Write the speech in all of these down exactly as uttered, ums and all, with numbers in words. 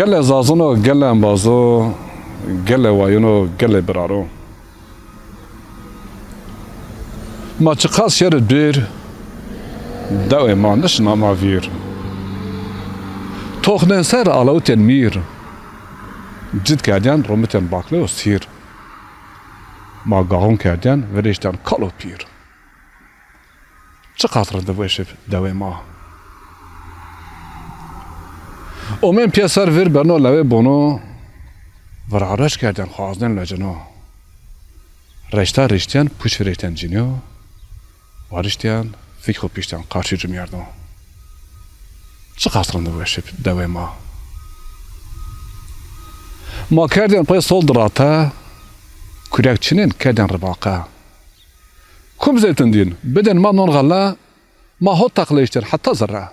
Gelê zazino, gelê embazo, gelê wayino, gelê biraro. Ma çiqas şêri dûr, dewê ma nişina ma vîr. Toxnên ser alawitên mîr, cid kerdîyen romitên bakle û sîr. Ma gaxon kerdîyen, virêştîyen kal û pîr. Çiqas rind û weş ib dewê ma. Omên pîyeser vîr berno lewê bono, virareş kerdîyen xwaznên lecino. Reşta riştîyen puç virêştîyen cinîyo, wariştîyen fik xwu pîştîyen qarşî cumîyerdo. Çiqas rind û weş ib dewê ma. Ma kerdîyen pey sol dirate, kurek çinên kerdîyen ribaqe. Kum zeytindîn, bidên ma non xele, ma hot teqleyiştên heta zerre.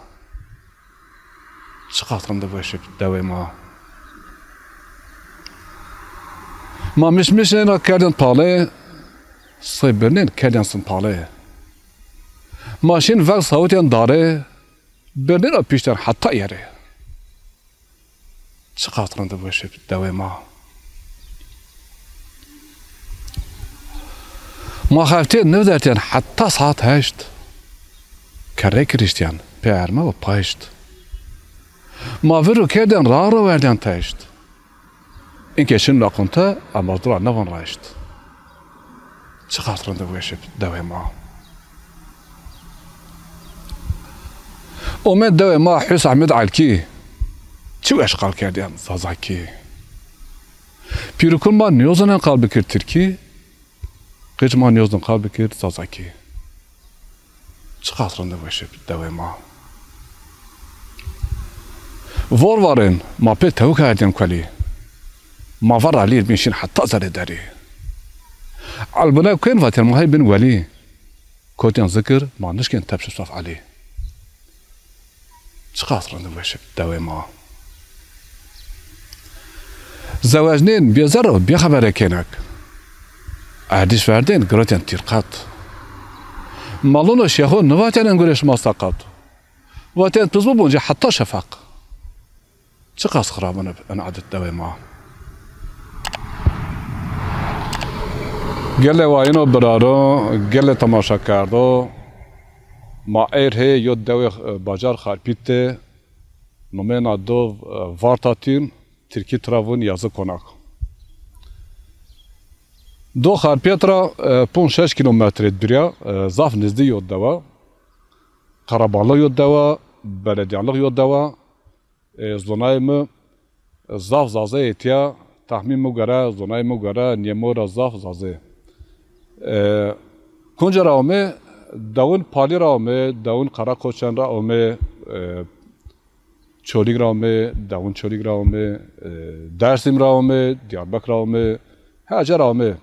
Çiqas rind û weş ib dewê ma. Ma mişmişên ra kerdên palê, sey birnên kerdên simpalê. Ma şîn veng sawitên darê, birnên ra pîştên heta yerê. Çiqas rind û weş ib dewê ma. Ma xeftê niv dertîyen heta saet heşt. Kerrê kiriştîyen pê erme û paşt. Ma vir û kerdên ra ro werdên teşt. Inkê şin ra qunte, embazdo ra nivon raşt. Çiqas rind û weş ib dewê ma. Omê dewê ma Hus Ehmed Alkî, çi weş qal kerdîyen zazakî. Pîr û kur ma nîyozonên qal bikir tirkî, qij ma nîyozon qal bikir zazakî. Çiqas rind û weş ib dewê ma. Vor varên ma pê tewik erdên kuelî. Ma ver Elî bin şîn heta zerê derî. Elbine kuên vatên ma hey bin welî. Kotên zikir ma nişkên tepşi sof Elî. Çiqas rind û weş ib dewê ma. Zewecnên bêzer û bêxebere kênek. Erdîş verdên girotên tîrqet. Malon û şêxo nivatên engurê şima seqet. Vatên piz bibon ci heta şefeq. Çiqas xirabin ib in edet dewê ma. Gelê wayino biraro, gelê temaşakerdo, ma êr hê yo dewê, e, bacar Xarpît de, nomêna do, e, Vartatîn, tirkî tira vûn Yazı Konak. Do Xarpêt ra, e, ponc şeş kîlometre dûrî ya, e, zaf nizdî yo dewa. Qerebalix yo dewa, beledîyalix yo dewa. E, zonayê mi zaf zazê êtîya, texmîn mi gore, zonayê mi gore, nîyê mi ra zaf zazê. E, kunca ra ome, dewin Palî ra ome, dewin Qereqoçan ra ome, e, Çolîg ra ome, dewin Çolîg ra ome, e, Dersîm ra ome, Diyarbekir ra ome, her ca ra ome.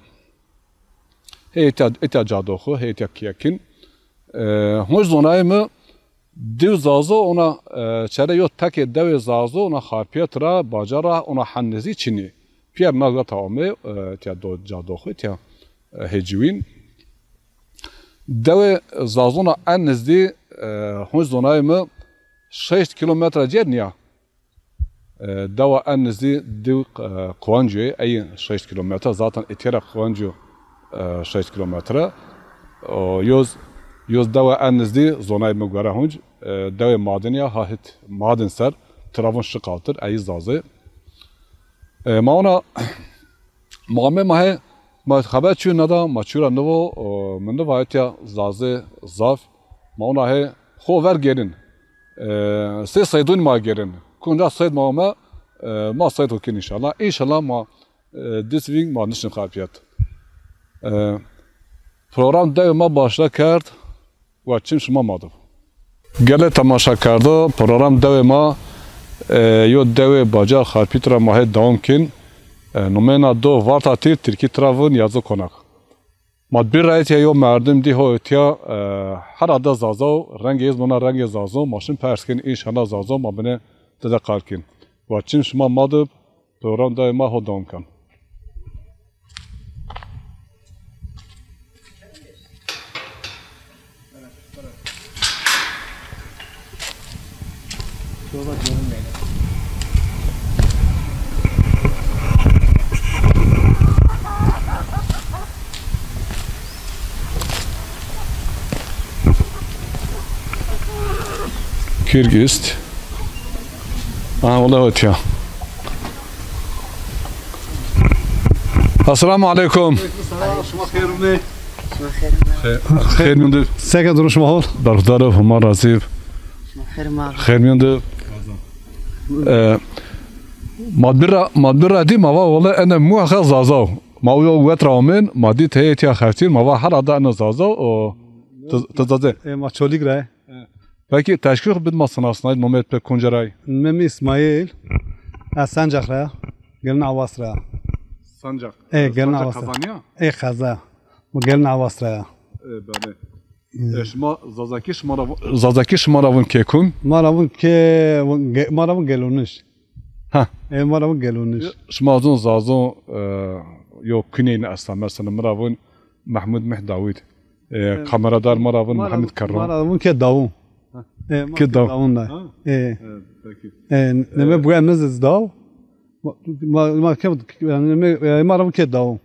Hê êtîya, êtîya cadoxu, hê êtîya kîyekin. E, hunc zonayê mi, Dîw Zazo ona, e, çere yo tekê dewê Zazo ona Xarpêt ra, bacar ra ona hen nizdî çinî. Pîyer na gata ome, e, tîya do cadoxu, tîya, e, hê ciwîn. Dewê Zazo ona en nizdî, e, hunc zonayê mi şeşt kîlometre cêr nîya. E, dewa en nizdî Dîw, e, Qiwancû yê, ey şeşt kîlometre, zaten êtîya ra Qiwancû, e, şeşt kîlometre. O, yoz, yoz dewa en nizdî zonayê mi gore hunc, e, dewê Madin ya, ha hit Madin ser, tira vûn Şiqaltir, ey zazê. E, ma ona, ma ame ma hê, ma xeber çîyo neda, ma çîyo ra nivo, o, mi niva êtîya zazê zaf, ma ona hê xo ver gêrin. E, sê seydûn ma gêrin. Kunca seyd ma ome, e, ma seyd xo kên înşallah. Înşallah ma, e, dîs vîng ma nişin Xarpêt. E, program dewê ma başla kerd, wa çim şima ma do. Gelê temaşakerdo, program dewê ma, e, yo dewê bacar Xarpît ra ma hê dewam kên. E, nomêna do Vartatîr, tirkî tira vûn Yazı Konak. Ma bir ra êtîya yo merdim dî ho êtîya, e, herhalde Zazo, rengê iz bona rengê Zazo, ma şin pers kên, înşallah Zazo ma binê dide qal kên. Wa çim şima ma dib, program dewê ma ho dewam ken. Girgist. Ha, wala etiya. Esselamu aleyküm. Selam, şima xeyr ûmê. Xeyr mîyonde. Seke durum şima hol? Berxudar ib, Homa razî ib. Şima xeyr ma. Xeyr mîyonde. E, ma bira, ma bira dî ma va wala ene muheqeq Zazaw. Ma uyo wet ra omên, ma dî teyê tiya xerçîn, ma va herhalde ene Zazaw o. Ti, ti Zazê? E, ma Çolîg ra. Peki, teşkîr bid ma sinasnayî, nomê to, konca ra yî? Nomê mi Îsmaîl. Ez Sencax ra ya. Gelin Awas ra ya. Sancak. E, Gelin Sancak Awas ra. Kazanî ya? E, qeza. Mi Gelin Awas ra ya. E, belê. E, şima Zazakî şima ra vûn, Zazakî şima ra vûn kêkun? Ma ra vûn kê, vûn ge-, ma ra vûn gelonij. Ha. E, ma ra vûn gelonij. Şima zûn Zazûn, e, yo kuneyn esta, mesela mi ra vûn Mehmud Mih Dawid. E, kameradar ma ra vûn Mehmud Kerro. Ma ra vûn kê Dawûn. Ha. E, ma kê Dawûn da. Ha. E. E, peki. E, neme buya miziz daw. Ma, ma, ma ke, yani, me, e, ma ra vûn kê Dawûn.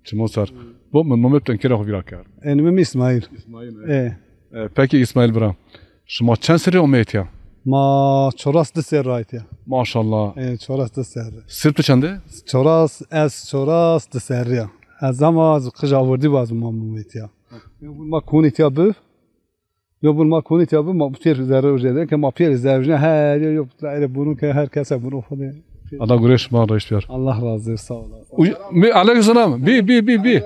Çimo ser. Bo mi nomê to, enkê ra xo vîra kerd. E, nomê mi Îsmaîl. Îsmaîl, e. E. E, peki Îsmaîl bira. Şima çend serrî omê etiya? Ma çoras di serrî ra etiya. Maşallah. E, çoras di serrî. Sirr to çend ê? Çoras, ez çoras di serrî ya. Ez ama ez qij awirdî baz ma omê etiya. Yo bûn ma konî tiya bi. Yo bûn ma konî tiya bi, ma pêr zerre ujede ke ma pêr zerre ujede, her yo, yo, daire bunu ke her kese bunu xode. Allah gurê şima reşt biyar. Allah razı olsun, sağ olun. Uy-, mi, aleyküm selam. Bi, bi, bi, bi.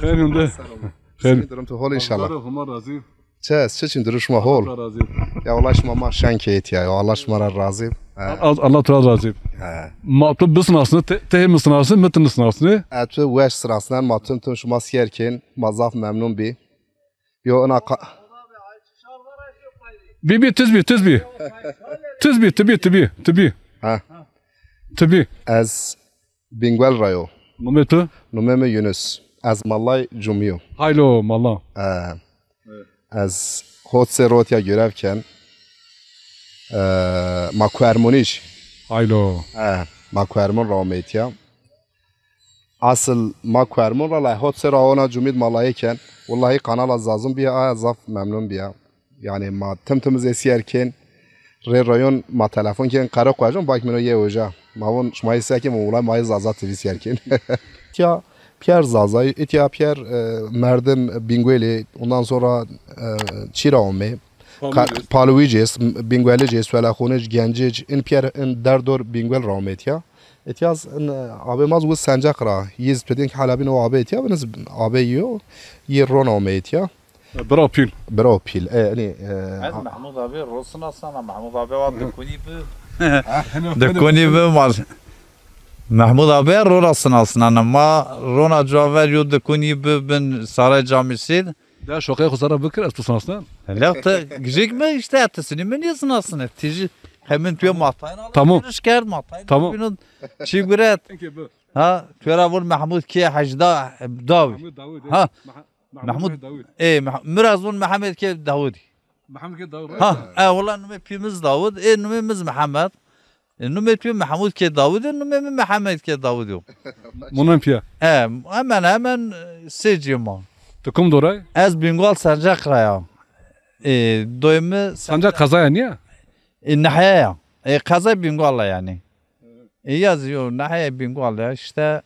Xeyr ûmê. Xeyr. Durum tu hol inşallah. Allah razı olsun. Çi, çi çin durum şima hol? Allah razı olsun. Ya Allah şima ma şen keyt ya. Ya Allah şima ra razı. He. Allah, Allah tu ra razı. He. Ma tu bisnasnî, te, te hê mi sinasnî, mi ti nisnasnî. E, tu weş sinasnen, ma tim tim şima sîyer kên, ma zaf memnun bî. Yo, ina ka- Bî, bî, tiz bî, tiz bî. Tiz bî, ti bî, ti bî, ti bî. Ha. Ti bî. Ez Bîngwel ra yo. Nomê tu? Nomê mi Yunus. Ez malay Cumî yo. Haylo, mala. E, ez hot serr o tiya görev ken. E, ma Kuermunij. Haylo. E, ma Kuermun ra omê tiya. Asıl ma Kuermun ra, la hot serr a ona Cumîd malayê ken. Wellahî kanala Zazun bîya, aya zaf memnun bîya. Yanî ma tim tim zê sîyer kên. Rê rayon ma telefon kên, qere quejon, bak mino yê oja. Ma von şima yê sîyer kên, ma wulay ma yê Zaza T V sîyer kên. Tiya piyer Zazay, itiya piyer, e, merdim Bingwelî, ondan sonra, e, çî ra omê. Ka-, Palwîcês, Bingwelicês, Welexonij, Gencic, in piyer in derdor Bingwel ra omê tiya. Etiyaz, in, e, abê ma zi wiz Sencaq ra, yiz pidin ki halabin o abê etiya, biniz abê yo, yi ron omê etiya. Bira pîl. Bira pîl, e, yani, e, ez ha- Mehmud abi ro sinasnana, Mehmud abi wa dikunî bi. Dikunî bi mal. Mehmud abi ro ra sinasnana, ma rona cuaver yo dikunî bi bin Saray Camîsîd. De şoqey xo zara bikir, ez tu sinasnen. Lewte gijik mi işte, etisini mi niye sinasne? Tiji hemin tuye matayın. Tamam. Giriş kerd matayın. Tamam. Çi guret? Peki, bu. Ha, tu ra vun Mehmud ke Hacda Dawid. Mehmud Dawid, ha. Meh-, Mehmud Mehmud Dawid. E, Meh-, mi ra zun Mehmed ke Dawid. Mehmud ke Dawid. Ha, e, wala numê pî miz Dawid, e, numê miz Mehmed. E, numê pî Mehmud ke Dawid, e, numê mi Mehmed ke Dawid yo. Munan pîya. E, hemen hemen, e, sê cî ma. Tu kum doray? Ez Bingwal Sencaq ra ya. E, doy mi Sencaq qezaya niye? E, nehiye ya. E, qezay Bingwal a yani. E, yaz yo, nehiye Bingwal ya işte.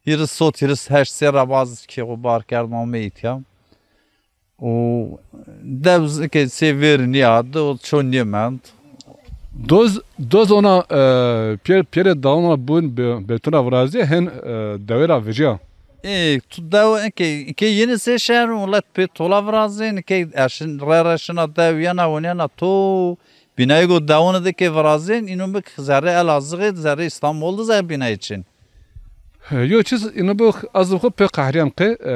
Hîris sot, hîris heşt serra baz kê xo bar kerd ma omê îtya. Û dew zi ke sê vêr nîya di, o ço nêmend. Doz, doz ona, e, pêr, pêrê dawona bun be-, betuna virazîye hen, e, dewê ra vecîya. Ê, tu dew, eke, eke yeni sê şehrun, wela pê tola virazên, eke eşin, re re şina dew yena, wonena to, bînayê go dewone de ke virazên, îno mi zerrê Elazığê, zerrê Îstanbul de zerrê bînayê çin. Yo çiz, îno bo ez xo pê qehrîyan qe, e,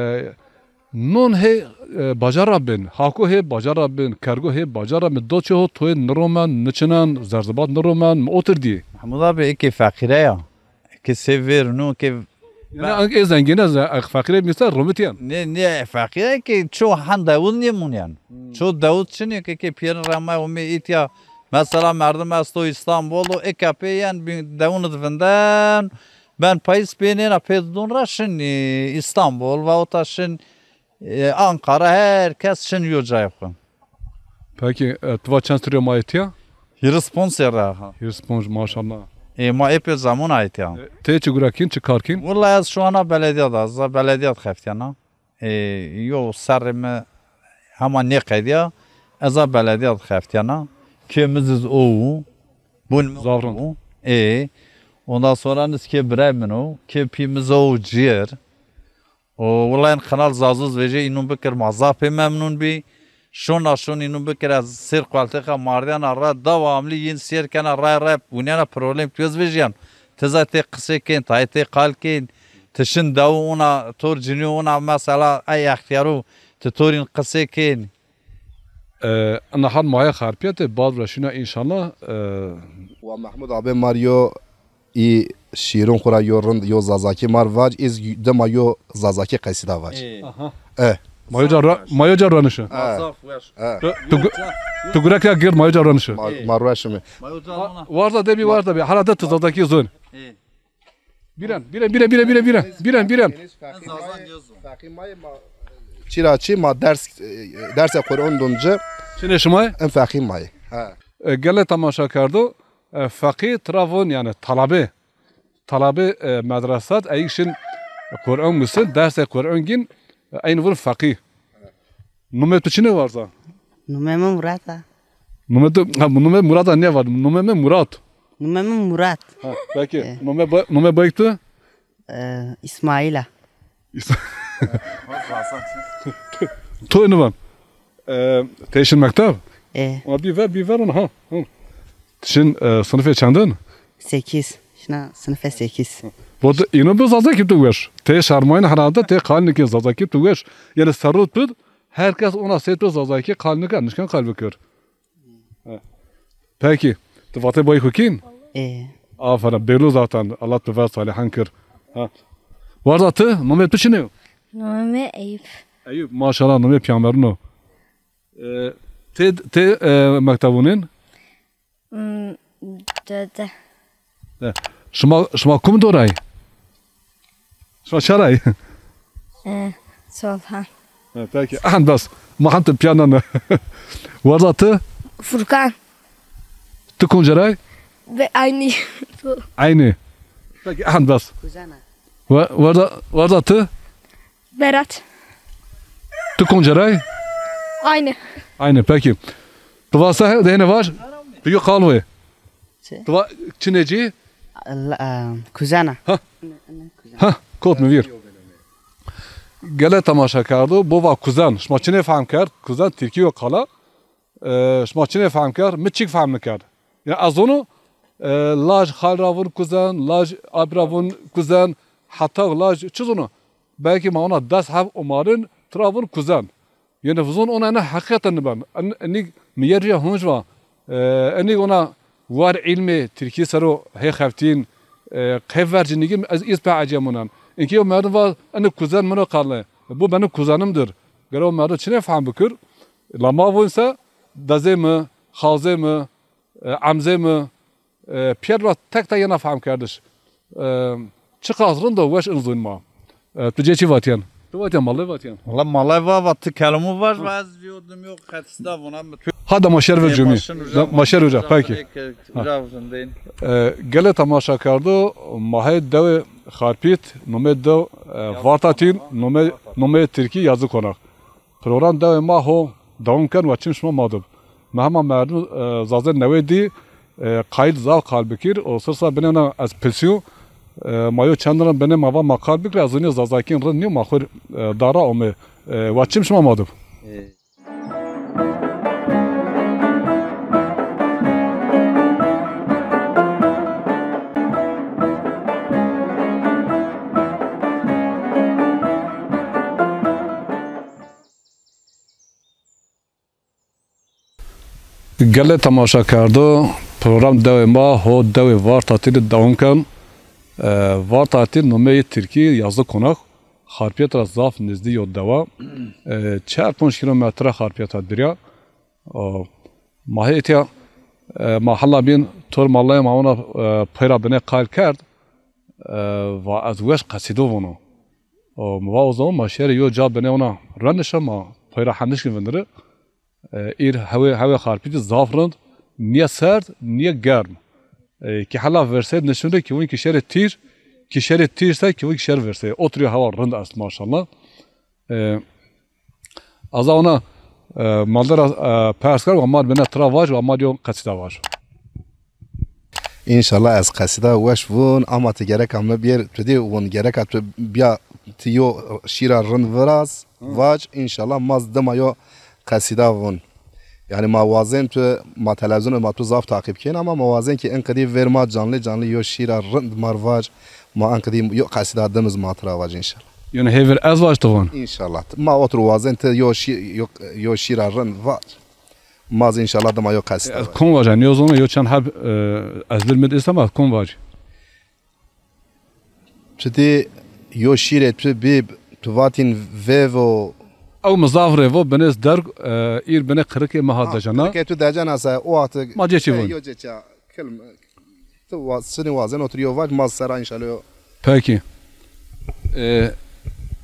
non hê, e, bajar ra bin, hako hê bajar ra bin, kergo hê bajar ra bin, do çê ho toyê niromen, niçinan, zerzibat niromen, mi otir dî. Mehmud abi, eke feqîre ya. Eke sê vêr nu, eke... Yani ê zengîne, ze-, feqîre mîsa romitîyen. Ne, ne, feqîre ke ço hende ew nêmunyen. Hmm. Ço dewût çinê ke, ke pîyerin remay omê îtya. Mesela merdim esto Îstanbul o, eka pê yen bi-, dewûn id vinden, ben payîz pê nêna pê didûn ra şin, e, Îstanbul, veyahut da şin, e, Ankara, her kes şin yo cayê xwu. Peki, e, tu va çend serrî ma etiya? Hîris ponc serre ha. Hîris ponc, maşallah. E, ma epê zemun a etiya. E, tê çi gure kîn, çi kar kîn? Willa ez şu ana belediya da, ez belediya de xeftîyena. E, yo serrê mi hema nêqedîya, ez a belediya de xeftîyena. Kê mi zî o wu. Bun mi Zavran. O wu. E, ondan sonra nis kê birey min o, kê pî mi zî o cîr. O, wila en kanal Zazuz vejê înû bikir ma zaf pê memnûn bî. Şona şon înû bikir ez sêr qualtê xe mardîyana ra dewamlî yin sêr kena ray ray wînena problem tu ez vejîyan. Ti zî tê qisê kên, tayê tê qal kên. Ti şin dewu ona tor cinî ona mesela ey extîyaru ti torîn qisê kên. E, ina hal maye xerpiyete bad ra şina înşallah, e, Wa Mehmud abi mar yo î şîrûn xwu ra yo rind, yo zazakî mar vac, îz dima yo zazakî qesîda vac. Ê. Aha. E. Mayo ca ra-, mayo ca ranişi. E. Zaf weş. E. Tu, tu gu-, tu gurek ya gird mayo ca ranişi. Ma, ma rueşimi. Mayo ca rana. Warza de bî, warza bî. Hala de tu zazakî zon. Ê. Bîren, bîren, bîren, bîren, bîren, bîren. Bîren, bîren. Çira çi ma ders, e, derse Qur'an dun ci. Çinê şima yê? En feqî ma yê. Ha. E, gele temaşa kerdo. E, feqî tira von, yanî talabê. Talabê, e, medresat, eyîk şin Qur'an musin, dersê Qur'an gîn, e, eyn vun feqî. Numê tu çinê warza? Numê mi Murat a. Numê tu, ha, numê Murat a nêvar, numê mi Murat. Numê mi Murat. Ha, peki. E. Numê ba-, numê bayk tu? E, İsmail a. İs-, tu inivan. E, te şin mekteb? E. Ama bir ver, bir ver onu, ha. Hı. Şin, e, sınıfê çendin? Sekiz. Şina sınıfê sekiz. Vod ino bi zazakî tu weş. Te şarmayın herhalde, te qal nikî zazakî tu weş. Yani serrut bid, herkes ona seyt bi zazakî qal nikî, nişken qal bikir. Ha. Peki. Tu vatê bayî xwu kîn? E. Aferin. Bêlo zaten. Allah tu ver salihan kir. Ha. Warza tu, nomê tu çinê yo? Nomê mi Eyüp. Eyüp, maşallah, nomê pîyamerin o. E, tê, tê, e, mektebûnên? Hmm, döde. E, şima, şima kum doray? Şima çaray? E, Solhan. E, peki. Ehn bes. Ma hem tu piyanana. Warza tu? Furkan. Tu kum ceray? Ve aynı. Aynı. Peki, ehn bes. Kuzena. Wa-, warza, warza tu? Berat. Tu kum ceray? Aynı. Aynı, peki. Tu vasa dehne var? Tu yo qalwe. Çi? Tu va-, çinê cî? La-, e, kuzena. Ha. Ne, ne kuzena? Ha, kot mi vîr. Gele temaşa kerdo, bo va kuzen. Şima çinê fehm kerd? Kuzen tirkî yo qala. E, şima çinê fehm kerd? Mi çik fehm nikerd. Ya ez zono, e, laj xal ra vun kuzen, laj ab ra vun kuzen, heta laj çi zono? Belkî ma ona des heb umarin, tira vun kuzen. Yanî vizon ona ene heqîqeten niben. En-, enik mi yer rîya hunc va. E, enik ona war îlmê tirkî sero hê xeftîn, e, qey vercî nigîn ez îz pe ecemunen. Inkî yo merdim va, ene kuzen min o qale. Bu benim kuzenimdir. Gere o merdim çinê fehm bikir? La ma vun se dezê mi, xalzê mi, e, emzê mi, e, pîyer ra tek tek yena fehmkerdiş. E, çiqas rind o weş in zûn ma. E, tu cê çi vatîyen? Tu vatîyen, malay vatîyen. Wala malay va, va ti kelimo vaj, va ez vîyodim yo qetîs da vona mi. Hada ma şer ver cumî. Ma şer uca, peki. Ha. E, gele temaşa kerdo, ma hê dewê Xarpît, nomê dew, e, Vartatîn, nomê, nomê tirkî Yazı Konak. Program dewê ma ho dewam ken, wa çim şima ma dib. Ma hema merdim, e, Zazê newê dî, e, qayîl zaf qal bikir, o sirsa binê na ez pilsîyo, e, ma yo çend ra binê ma va ma qal bikir, ez zînî Zazakîn rind nîyo, ma xwu, e, dara ome, e, wa çim şima ma dib. Gele temaşa kerdo, program dewê ma ho dewê Vartatî de dewam ken. E, Vartatî nomeyê tirkî Yazı Konak, Xarpiyet ra zaf nizdî yo dewa. E, çar ponc kîlometre Xarpiyet ra dirya. O, ma hê etya, e, ma hela bîn tor mallayê ma ona, e, pey ra binê qal kerd. E, va ez weş qesîdo vono. O, mi va o zaman ma şêrê yo ca binê ona renişe ma pey ra henişkin vindirî. E, îr hewê, hewê Xarpêtî zaf rind, nîye serd, nîye germ. E, kî hela virsê nişin rê kî win kî şerê tîr, kî şerê tîr se kî win kî şer virsê. Otirî hewa rind est maşallah. E, ez a ona, e, maldera, e, pers kerd, wa ma bine tira vaj, wa ma yo qesîda vaj. Înşallah ez qesîda weş vûn, ama ti gereka mi bîyer, tu dî vûn gereka tu bîya ti yo şîra rind viraz, vac, înşallah ma zî dima yo qesîda vûn. Yanî ma wazên tu, ma televîzyonê ma tu zaf taqîb kên, ama ma wazên ki enqedî ver ma canlî canlî yo şîra rind mar vac, ma enqedî yo qesîda dim iz ma tira vac înşallah. Yanî hêvir ez vac tu vûn? Înşallah. Ma otur wazên tu yo şî-, yo, yo şîra rind vac. Ma zî înşallah dima yo qesîda. Ez kon vaja, nêzono, yo çend heb, e, ez lir mi dîsa ma kon vac. Tu dî yo şîrê tu bîb, tu vatîn vêvo. Ew mi zaf rê vo, binê derg, e, îr binê qirikê mi ha dejena. Qirikê tu dejena se, o wextî ma cê çî vûn? Yo cê çî, kilm, tu wa-, sinî wazen otur yo vac, ma zî sera înşallah yo. Peki. E,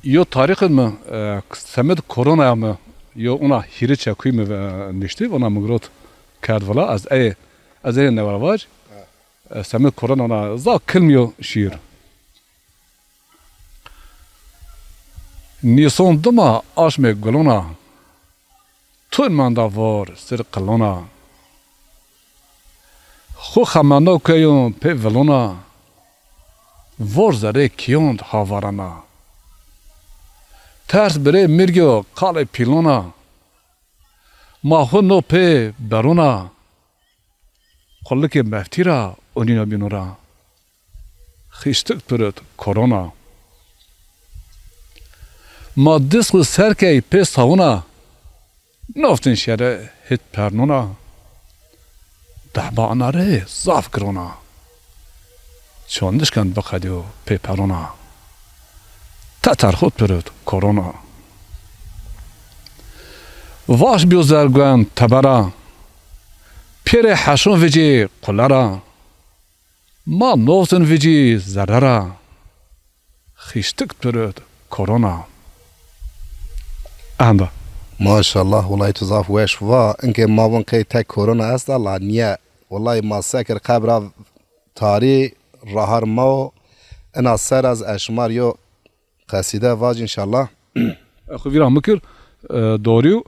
yo tarîxin mi, e, semed koronaya mi, yo ona hîrê çekuy mi, e, niştî, ona mi girot kerd vila, ez ey, ez ey newara vac. E, semed korona ona zaf kilm yo şîr. Nîson dima aşmê gulona, tun menda vor sir qilona. Xu xemeno keyon pê vilona, vor zerê kîyon havarana. Ters birê mirgyo qalê pîlona, ma xu no pê berona. Qulikê meftî ra onîna bîno ra. Xîştik pirot korona. Ma dist xu ser key pê sawuna, noftin şere hit pernona. Dehba ana rê zaf girona. Çondiş ken biqedîyo pê perona. Teter xu pirot korona. Vaş bîyo zerguen tebera. Pêrê heşon vecî qulera. Ma noftin vecî zerre ra. Xîştik pirot korona. Enda. Maşallah, wulay tu zaf weş va. Inkê ma vun qey tek korona esta la nîye. Wulay ma sekir qebra tarî rahar ma o. Ina ser ez eşmar yo qesîde vac înşallah. E, xu vîra mikir, e, dorî yo.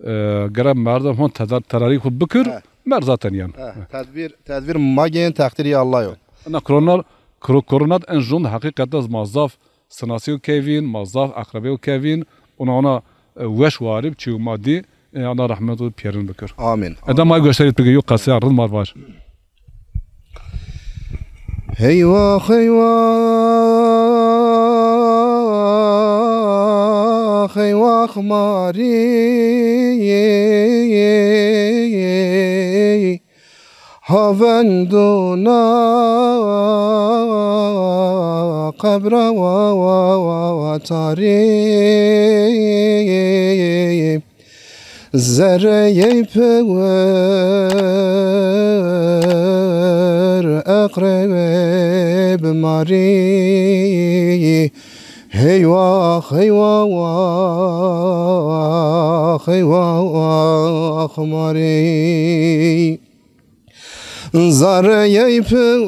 E, gere merdim hon tedar-, tedarî xu bikir, mer zaten yen. He, tedbîr, tedbîr ma gên teqdîrî Allah yo. Na korona, koro-, korona en jond heqîqeten ma zaf sinasîyo kevîn, ma zaf eqrebeyo kevîn, ona ona, e, weş warib çî ma dî, e, Allah rahmet û pîyerin bikir. Amîn. Eda ma goştarît bikir, yo qesîya rind mar var. Heywax, heywax, heywax marî. Havendûna qebra wa, wa, wa, wa tarî. Zerreyê piwir eqreb marî. Heywax, heywax, heywax marî. Zareyê piwir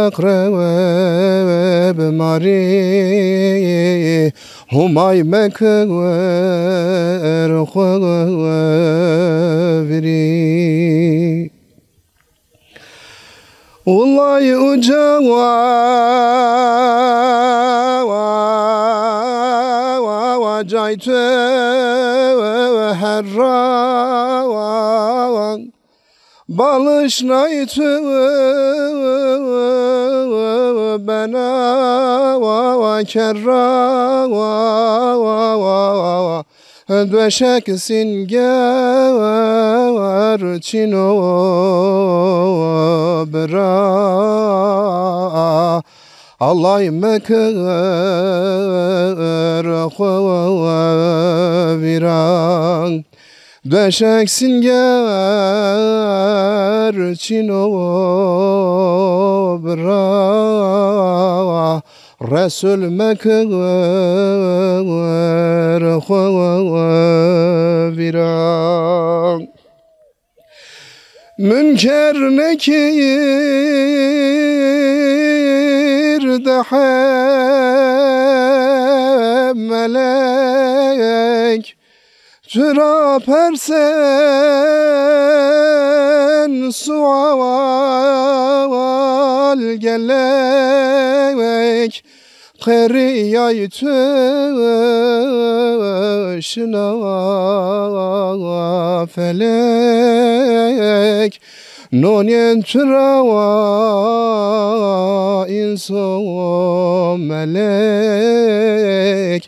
eqreb marî, Humay mekir xu virî. Wulay uca wa, wa, wa, wa, cay tu herra wa, wa. Balişnay tu bena wa, wa, kerra wa, wa, wa, wa. Döşek singer çino bira. Allay mekir xu vîra. Döşek singer çino bira. Resul mekir xo vîra. Münker Nekir de hem melek, tu ra persen sual gelek. Qerîyay tu şina felek, nonên tu ra wa însan melek,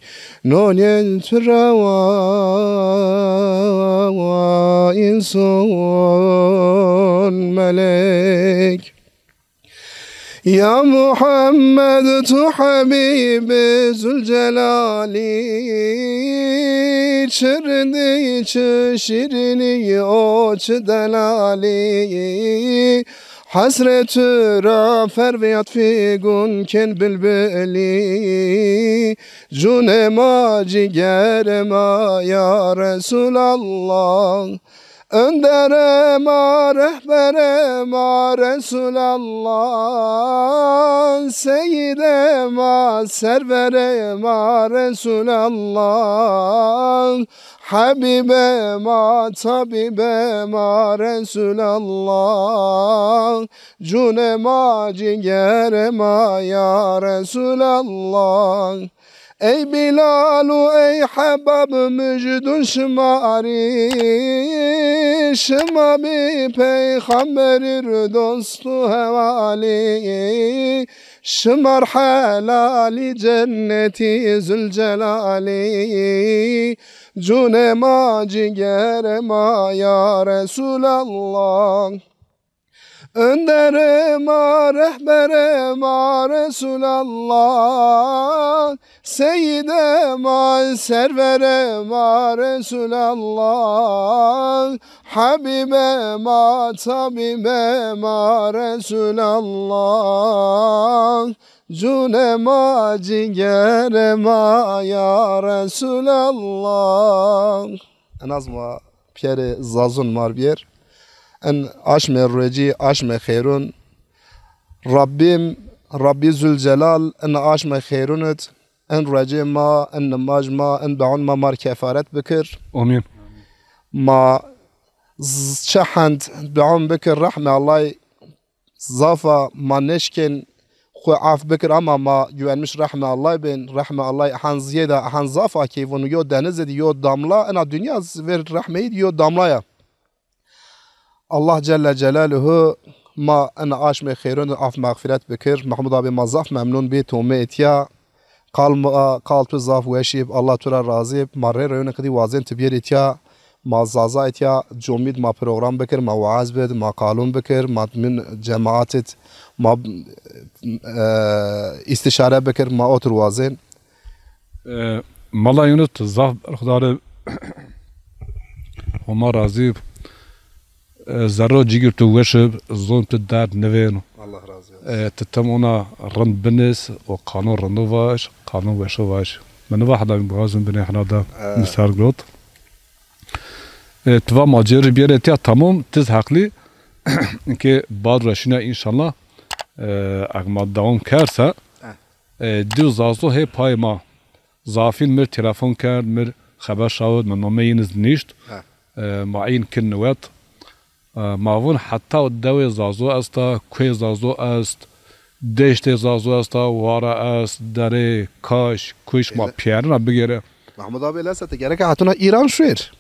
nonên tu ra wa însan melek. Ya Muhammed, tu Habîb Zülcelalî, çi rindî, çi şîrînî, o çi delalî. Hesretû ra ferviyat fîgûn kên bilbilî. Cûnê ma, cîgerê ma, ya Resûlallah. Önderê ma, rehberê ma, Resûlallah. Seyîdê ma, serverê ma, Resûlallah. Habîbê ma, tabîbê ma, Resûlallah. Cûnê ma, cîgerê ma, ya Resûlallah. Ey Bîlal û ey Hebab, mujdûn şima rî, şima bî peyxamberî ri dost û hewalî, şima r helalî cennetî Zülcelalî. Cûnê ma, cîgerê ma, ya Resûlallah. Önderê ma, rehberê ma, Resûlallah. Seyîdê ma, serverê ma, Resûlallah. Habîbê ma, tabîbê ma, Resûlallah. Cûnê ma, cîgerê ma, ya Resûlallah. Enaz ma pîyerê Zazûn mar bîyer. En aşmê ruecî, aşmê xêrûn. Rabbîm, Rabbî Zülcelal, en aşmê xêrûn id, en ruecê ma, en nimaj ma, en deûn ma mar kefaret bikir. Amîn. Ma z-, çi hend deûn bikir, rehmê Allay zaf a, ma nêşkên xwu af bikir, ama ma güvenmiş rehmê Allay bên. Rehmê Allay ehan ziyêda, ehan zaf a, keyvûn yo deniz id yo damla, ena dinya z-, ver rehmeyî yo damla ya. Allah Celle Celaluhu ma ena aşmê xêrûn af mexfîret bikir. Mehmûd abê ma zaf memnûn bî, tomê etîya. Qal ma, qal tu zaf weşî b, Allah tu ra razî b. Ma rê reyonê qidî wazên tu bîyerî tîya, ma Zaza etîya, comîd ma program bikir, ma waaz bid, ma qalûn bikir, ma min cemaat id, ma, e, îstîşare bikir, ma otir wazên. E, Mala Yunus, tu zaf berxudar ib. Homa razî b. E, zerro cigir tu weş ib, zon tu derd nivêno. Allah razı olsun. E, tu tim ona rind binês û qanûn rindo vaj, qanûn weşo vaj. Mi niva heda mi bixwazim binê hina da. E. Mi ser girot. E, tu va ma cêrî bîyerê tîya, tamam, tiz heqlî. Ke bad reşîna înşallah, e, eg ma dewam kerse, e, diw Zazo hê pay ma. Zafîn mir telefon kerd, mir xeber şawit, mi nomeyîn iz nîşt. Ha. E, ma în kin niwet. E, ma vun heta dewê Zazo esta, kuê Zazo est, deştê Zazo esta, wara est, derê, kaş, kuş, ma pîyerina bigêre. Mahmud abi, lesa ti gereka hetuna Îran şuêr.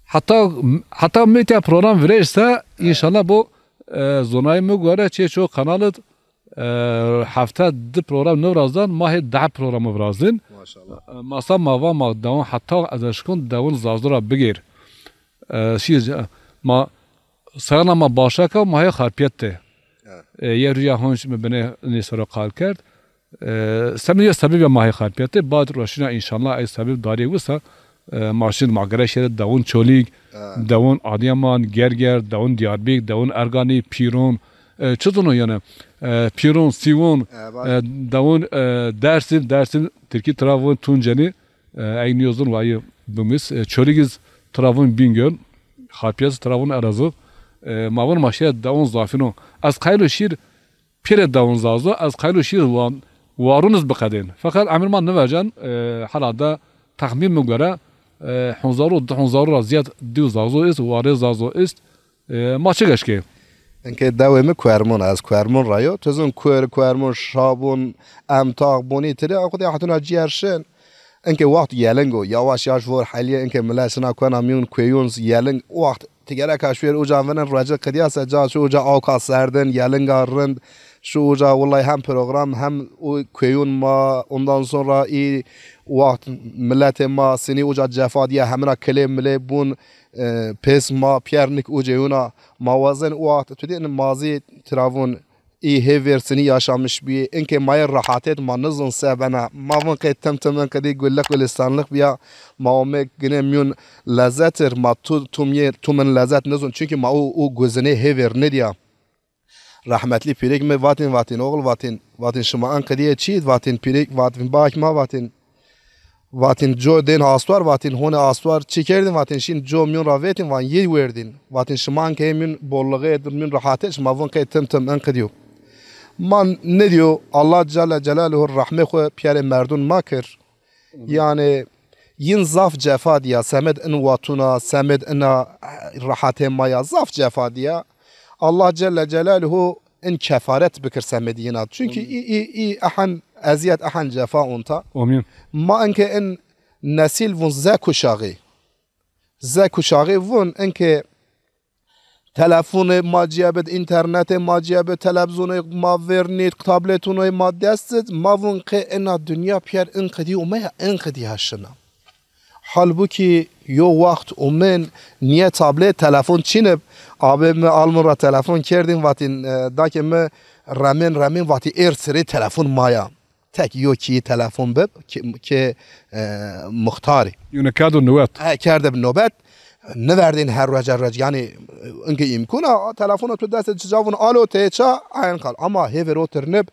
Heta, heta mi tîya program virêj se, înşallah bo, e, zonayê mi gore çê ço kanal id, e, hefte di program nivrazdan, ma hê deh programî virazdin. Maşallah. E, masa ma va ma dewon heta ez eşkon dewon Zazo ra bigêr. E, şî, ma sayana ma başaka ma hê xarpiyet de. Evet. E, ye rüya honç mi binê nê sero qal kerd. E, semê ye sebebîya ma hê xarpiyet de. Bad roşîna înşallah ey sebeb darî wisa, e, ma şîn ma gere şêre dewon Çolîg, evet, dewon Adıyaman, Gerger, dewon Diyarbîk, dewon Erganî, Pîron, E, çi zon o yanî? E, Pîron, Sîwon, e, va- e, dewon, e, Dersim, Dersim, Tirkî tira von Tuncenî, e, ey nîyo zon wayî bimis. E, Çolîg iz tira von Bingöl, Xapîyes tira von Elazığ. E, ma von ma şîye dewon zafîn o. Ez qayîl o şîr pêrê dewon zazo, ez qayîl o şîr wa-, warun iz biqedên. Feqet emir ma nivecen, e, herhalde texmîn mi gore, e, honzaru, di honzaru ra zîyad dîw zazo est, warê zazo est. E, ma çi geş kê? Inkê dewê mi Kuermon, ez Kuermon ra yo. Tu zon Kuer, Kuermon, Şabon, Emtax, Bonî, Tirê, a xwu de hetuna cîyer şin. Inkê waxt yeling o, yawaş yawaş vor helîye, inkê milet şina kuena mîyon kueyûn yeling. O waxt ti gereka şuêr uca vinin, ruecik qidîya se ca şi uca awka serdin, yelinga rind, şi uca, willay hem program hem o kueyûn ma, ondan sonra î waxt miletê ma sinî uca cefa dîya, hemina kilê milê bûn, e, pês ma pîyer nik ucê yûna, ma wazên o waxt tu dî in mazî tira vûn, î hê vêrsinî yaşamiş bîyê. Inkê ma yê rehatêt ma nizon se bena. Ma vûn qey tim tim in qidî gullix gulistanlix bîya. Ma omê ginê mîyon lezzetir. Ma tu, tu mîyê, tu min lezzet nizon. Çunkî ma o, o guzinê hê vêr nidîya. Rehmetlî pîrêk mi vatîn, vatîn oxil, vatîn, vatîn şima in qidîyê çî, vatîn pîrêk, vatîn bak ma, vatîn Vatîn co dên astuar, vatîn honê astuar çi kerdîn, vatîn şîn co mîyon ra vetîn, van yê werdîn. Vatîn şima inkê mîyon bolluğê, mîyon rehatê, şima vûn qey tim tim in qidîyo. Ma nidîyo, Allah Celle Celaluhu rehmê xwu pîyerê merdûn ma kir. Yanî yin zaf cefa dîya, semed in watûna, semed ina rehatê ma ya, zaf cefa dîya. Allah Celle Celaluhu in kefaret bikir semedî yina. Çunkî î, î, î ehen ezîyet, ehen cefa onta. Amîn. Ma inkê in nesîl vûn Z kuşağı. Z kuşağı vûn inkê telefonê ma cîye bid, înternetê ma cîye bid, televîzyonê ma vernî, tabletonê ma dest zid, ma vûn qê ina dinya pîyer in qidî umeya, in qidî ha şina. Halbukî yo waxt umên nîye tablet, telefon çînib. Abê mi Alman ra telefon kerdîn, vatîn, e, dakê mi remên remên, vatî êr sirê telefon ma ya. Tek yo kî telefon bib, kê, kê, e, muxtarî. Yûne kerdo nobet. He, kerdib nobet. Niverdên her ruec her ruec. Yanî, inkê îmkûn a, telefona tu dest de ci ca vûn, alo, tê ça, eyn qal. Ama hêver otir nib,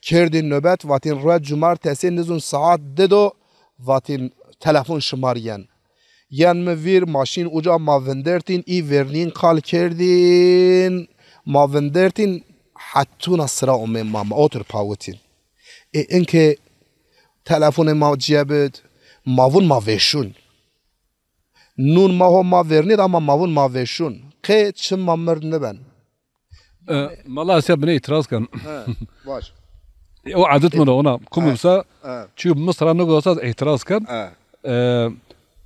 kerdîn nobet, vatîn ruec cumartesê nizûn saet di do, vatîn telefon şima rê yen. Yen mi vîr, ma şîn uca ma vindertîn, î vernîn qal kerdîn, ma vindertîn, hetûna sira omê ma, ma otir pawitîn. Ê inkê telefonê ma cîye bid, ma vûn ma vêşûn. Nûn ma ho ma vernîd ama ma vûn ma vêşûn. Qê çim ma mird niben. E, mala ez ya binê îtiraz ken. He, baş. E, o edet mi de ona. Kum bibsa, çîyo mi sira nigosa ez îtiraz ken. He. E,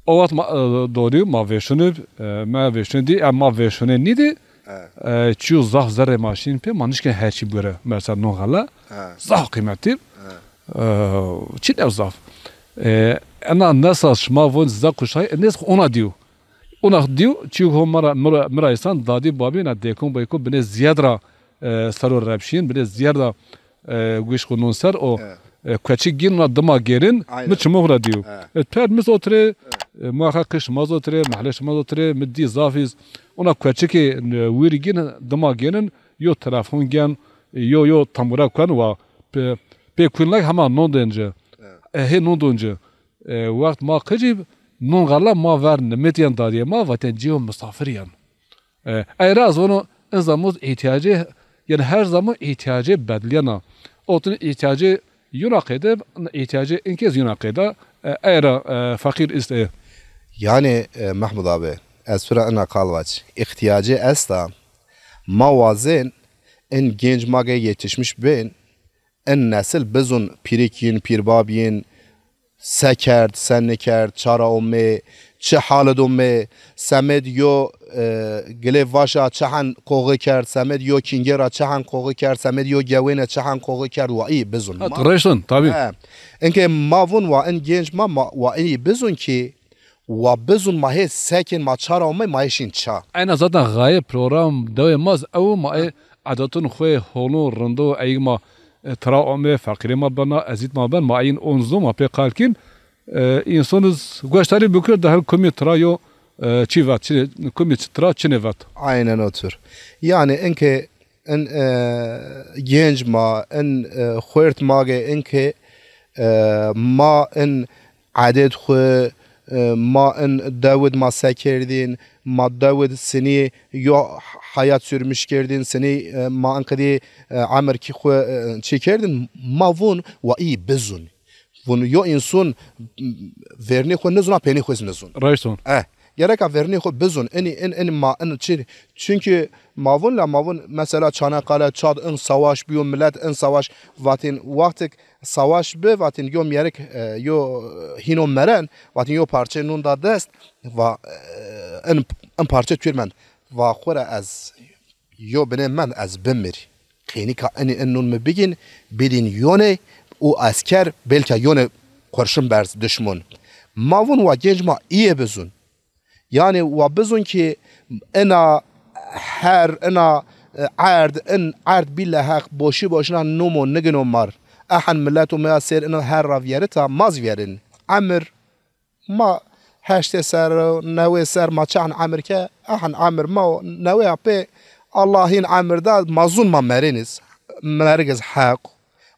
o wext ma, e, donî ma vêşunî, e, ma vêşunî dî, e, ma vêşunê nîdî. He. E, çîyo zaf zerrê ma şîn pê, ma nişkên her çî bigure. Mesela non xele. He. Zaf qîmetî. He. E, çi dew zaf. E, ena nesa şima von Z kuşağı, e, nêz ona dîyo. Ona dîyo, çîyo ho mara, mira, mira îsan, dadî, babî, na dêkon bêkon binê zîyed ra, e, ser o repşîn, binê zîyed ra, e, guş xu non ser o, e, kueçik gîn ra dima gêrin, mi çimo xu ra dîyo. E, per mis otirê, e, muhaqqeq qê şima zî otirê, mehle şima zî otirê, mi dî zaf îz. Ona kueçikê, e, wîrî gîn dima gênin, yo telefon gen, yo, yo tamura kuen wa, pê, pê kuenlak hema non dên ci. E, hê non don ci. E, wext ma qicîb non xele ma ver nimêtîyen dadîyê ma, vatên cîyo misafir yen. E, ey ra ez vano, in zamos îhtîyacê, yanî her zaman îhtîyacê bedlîyena. Otin îhtîyacê yuna qeyde, îhtîyacê inkê zî yuna qeyda, e, ey ra, e, feqîr ist ê. Yanî, e, Mehmud abi, ez tu ra ina qal vac. Îhtîyacê esta, ma wazên in genc ma ge yetişmiş bên, in nesil bizun pîrik yin, pîrbab yin, se kerd, se nikerd, ça ra omê, çi hal id omê, semêd yo, e, gilê vaşa çi hen qoxi kerd, semêd yo kîngê ra çi hen qoxi kerd, semêd yo gewêne çi hen qoxi kerd, wa î bizun. Ha, ma ti reştin, tabî. He. Inkê ma vun wa in genc ma, ma, wa î bizun kî, wa bizun ma hê sekên ma ça ra omê, ma hê şîn ça. Eyna zaten xayê program dewê ma z ew ma ê edetun xwê holo rindo eyg ma, e, tira omê, feqîrê ma bena, ezît ma ben, ma eyin on zon ma pê qal kîn. E, însan iz goştarî bikir de her kumî tira yo, e, çî vet, çi, kumî çi tira çinê vet. Aynen otur. Yanî inkê in, e, gênc ma, in, e, xuêrt ma ge in ke, e, ma in edet xwu, e, ma in dewid ma se kerdîn, ma dewid sinî yo hayat sürmüş kerdîn, sinî, e, ma in qidî, e, emir kî xwu, e, çi kerdîn, ma vûn wa î bizûn. Vûn yo însun, m, vernî xwu nizûna, peynî xwu zî nizûn. Raşt on. Eh, gereka vernî xwu bizûn. Inî, in, in ma, in çi? Çünkü ma vûn la ma vûn mesela Çanakkale, Çad, in savaş biyo, millet in savaş, vatîn wextik savaş bi, vatîn yo mîyerik, e, yo hîno meren, vatîn yo parçe nûn da dest, va, e, in, in parçe tûr mend. Va xwu ra ez yo binê mend ez bimirî. Qênîka inî in nûn mi bigîn, bidîn yonê û esker belka yonê qurşun berz dişmun. Ma vûn wa gênc ma îyê bizûn. Yanî wa bizûn kî ina her, ina, e, erd, in erd bîleheq boşî boşîna nûmo nigino mar. Ehan mileto meya sêr ina her ra vîyerita, ma zî vîyerin. Emir ma heştê ser, newê ser ma çend emir ke, ehn emir ma o, newê apê Allah hîn emir da, ma zûn ma merêniz, merigez heq.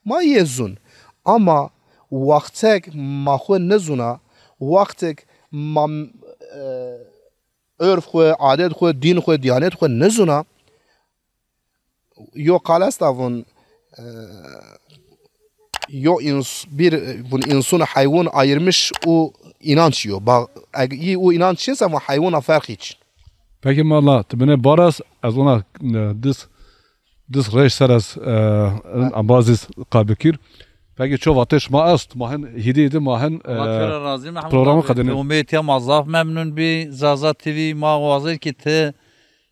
Ma yê zûn. Ama wextek ma xwu nizûna, wextek ma, e, örf xwu, adet xwu, dîn xwu, diyanet xwu nizûna, yo qal esta vun, e, yo ins-, bir, vun insun heywun ayırmış u inanç yo. Ba, eg-, yi u inanç çinse vun heywuna ferq hiç. Peki mala, tu bine baras, ez ona, e, dis, dis reş ser ez, e, embazis qabikir. Peki ço vate şma est, ma hin hidi hidi ma hin, e, Allah tera razî, Mehmud programı abi, qedinin. Umêtiya ma zaf memnun bi, Zaza T V ma wazir ki ti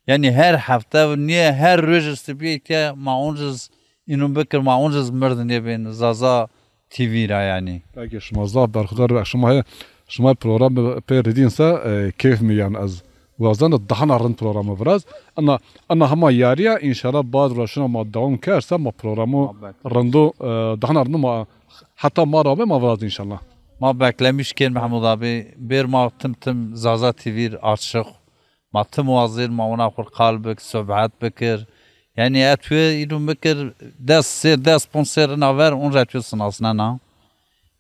Yanî her hefte, niye her roj sibîyê ke ma onciz înûn bikir, ma onciz mird nêbên Zaza T V ra yanî. Peki şima zaf berxudar be. Şima he, şima program pê ridîn se, e, keyf mi yan ez wazan de daha na rind programı viraz. Ana, ana hema yarîya înşallah bad roşina ma dewam kerse ma programı rindo, e, daha na rindo ma heta ma rabe ma viraz înşallah. Ma beklemiş kên Mehmud abi, bêr ma tim tim Zaza T V açıq. Ma tim wazîr, ma wina xwu qal bik, sohbet bikir. Yanî ez tuye îlû bikir, des sêr, des ponc sêr ina ver, onca tuye sinasnena.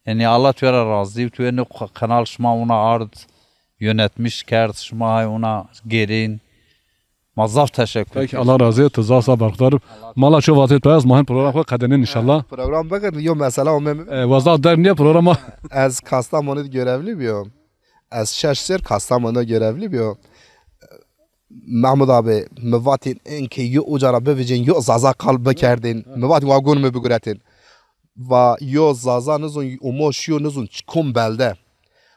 Yanî Allah tuye ra razî, tuye nê kanal şima wina ard, yönetmiş kerd, şima hay wina gêrîn. Ma zaf teşekkür. Peki, Allah razı olsun, zaf zaf berxudar. Mala ço vatê tu ez, ma hin program xwu qedenin înşallah. Program bikir, yo mesela o mem. E, wa zaf der niye programa. Ez Kastamonu'da görevli biyom. Ez şeş sêr Kastamonu görevli bîyo. Mehmud abi, mi vatîn inkê yo uca ra bivicên, yo Zaza qal bikerdên. Mi vatî wa gun mi biguretên. Va yo Zaza nizun umo şiyo nizun çikom belde.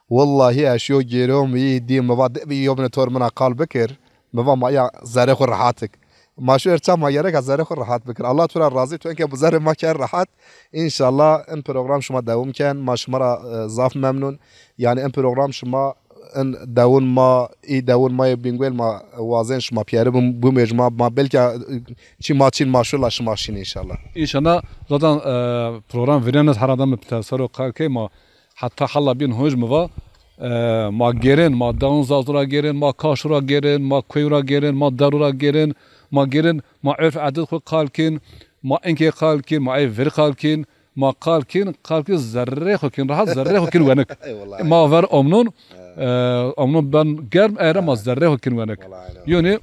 Wellahî ez şiyo gêro mi yî dî, mi va de bî yo bine tor mina qal bikir. Mi va ma ya zerê xwu rehatik. Ma şuer ça ma gereka zerê xwu rehat bikir. Allah tu ra razî, tu enke bi zerê ma ker rehat. Înşallah in program şima dewam ken. Ma şima ra, e, zaf memnun. Yanî in program şima in dewun ma, î dewun ma yê Bingwel ma wazên şima piyeri bim-, bimêj ma, ma belka, e, çi ma çin ma şula şima şin înşallah. Înşallah zaten, e, program virêniz her adam bi tesero qal key ma Heta hela bîn honc mi va, e, ma gêrên, ma dewon Zazo ra gêrên, ma Kaşo ra gêrên, ma kueyo ra gêrên, ma dero ra gêrên, ma gêrên, ma urf edet xwu qal kên, ma inkê qal kên, ma ey vir qal kên, ma qal kên, qal kên zerrê xwu kên, rehat zerrê xwu kên wenik. Eyvallah. Ma ver omnon, e, omnon ben germ, ey ra ma zerrê xwu kên wenik. Vallahi öyle. Yonê,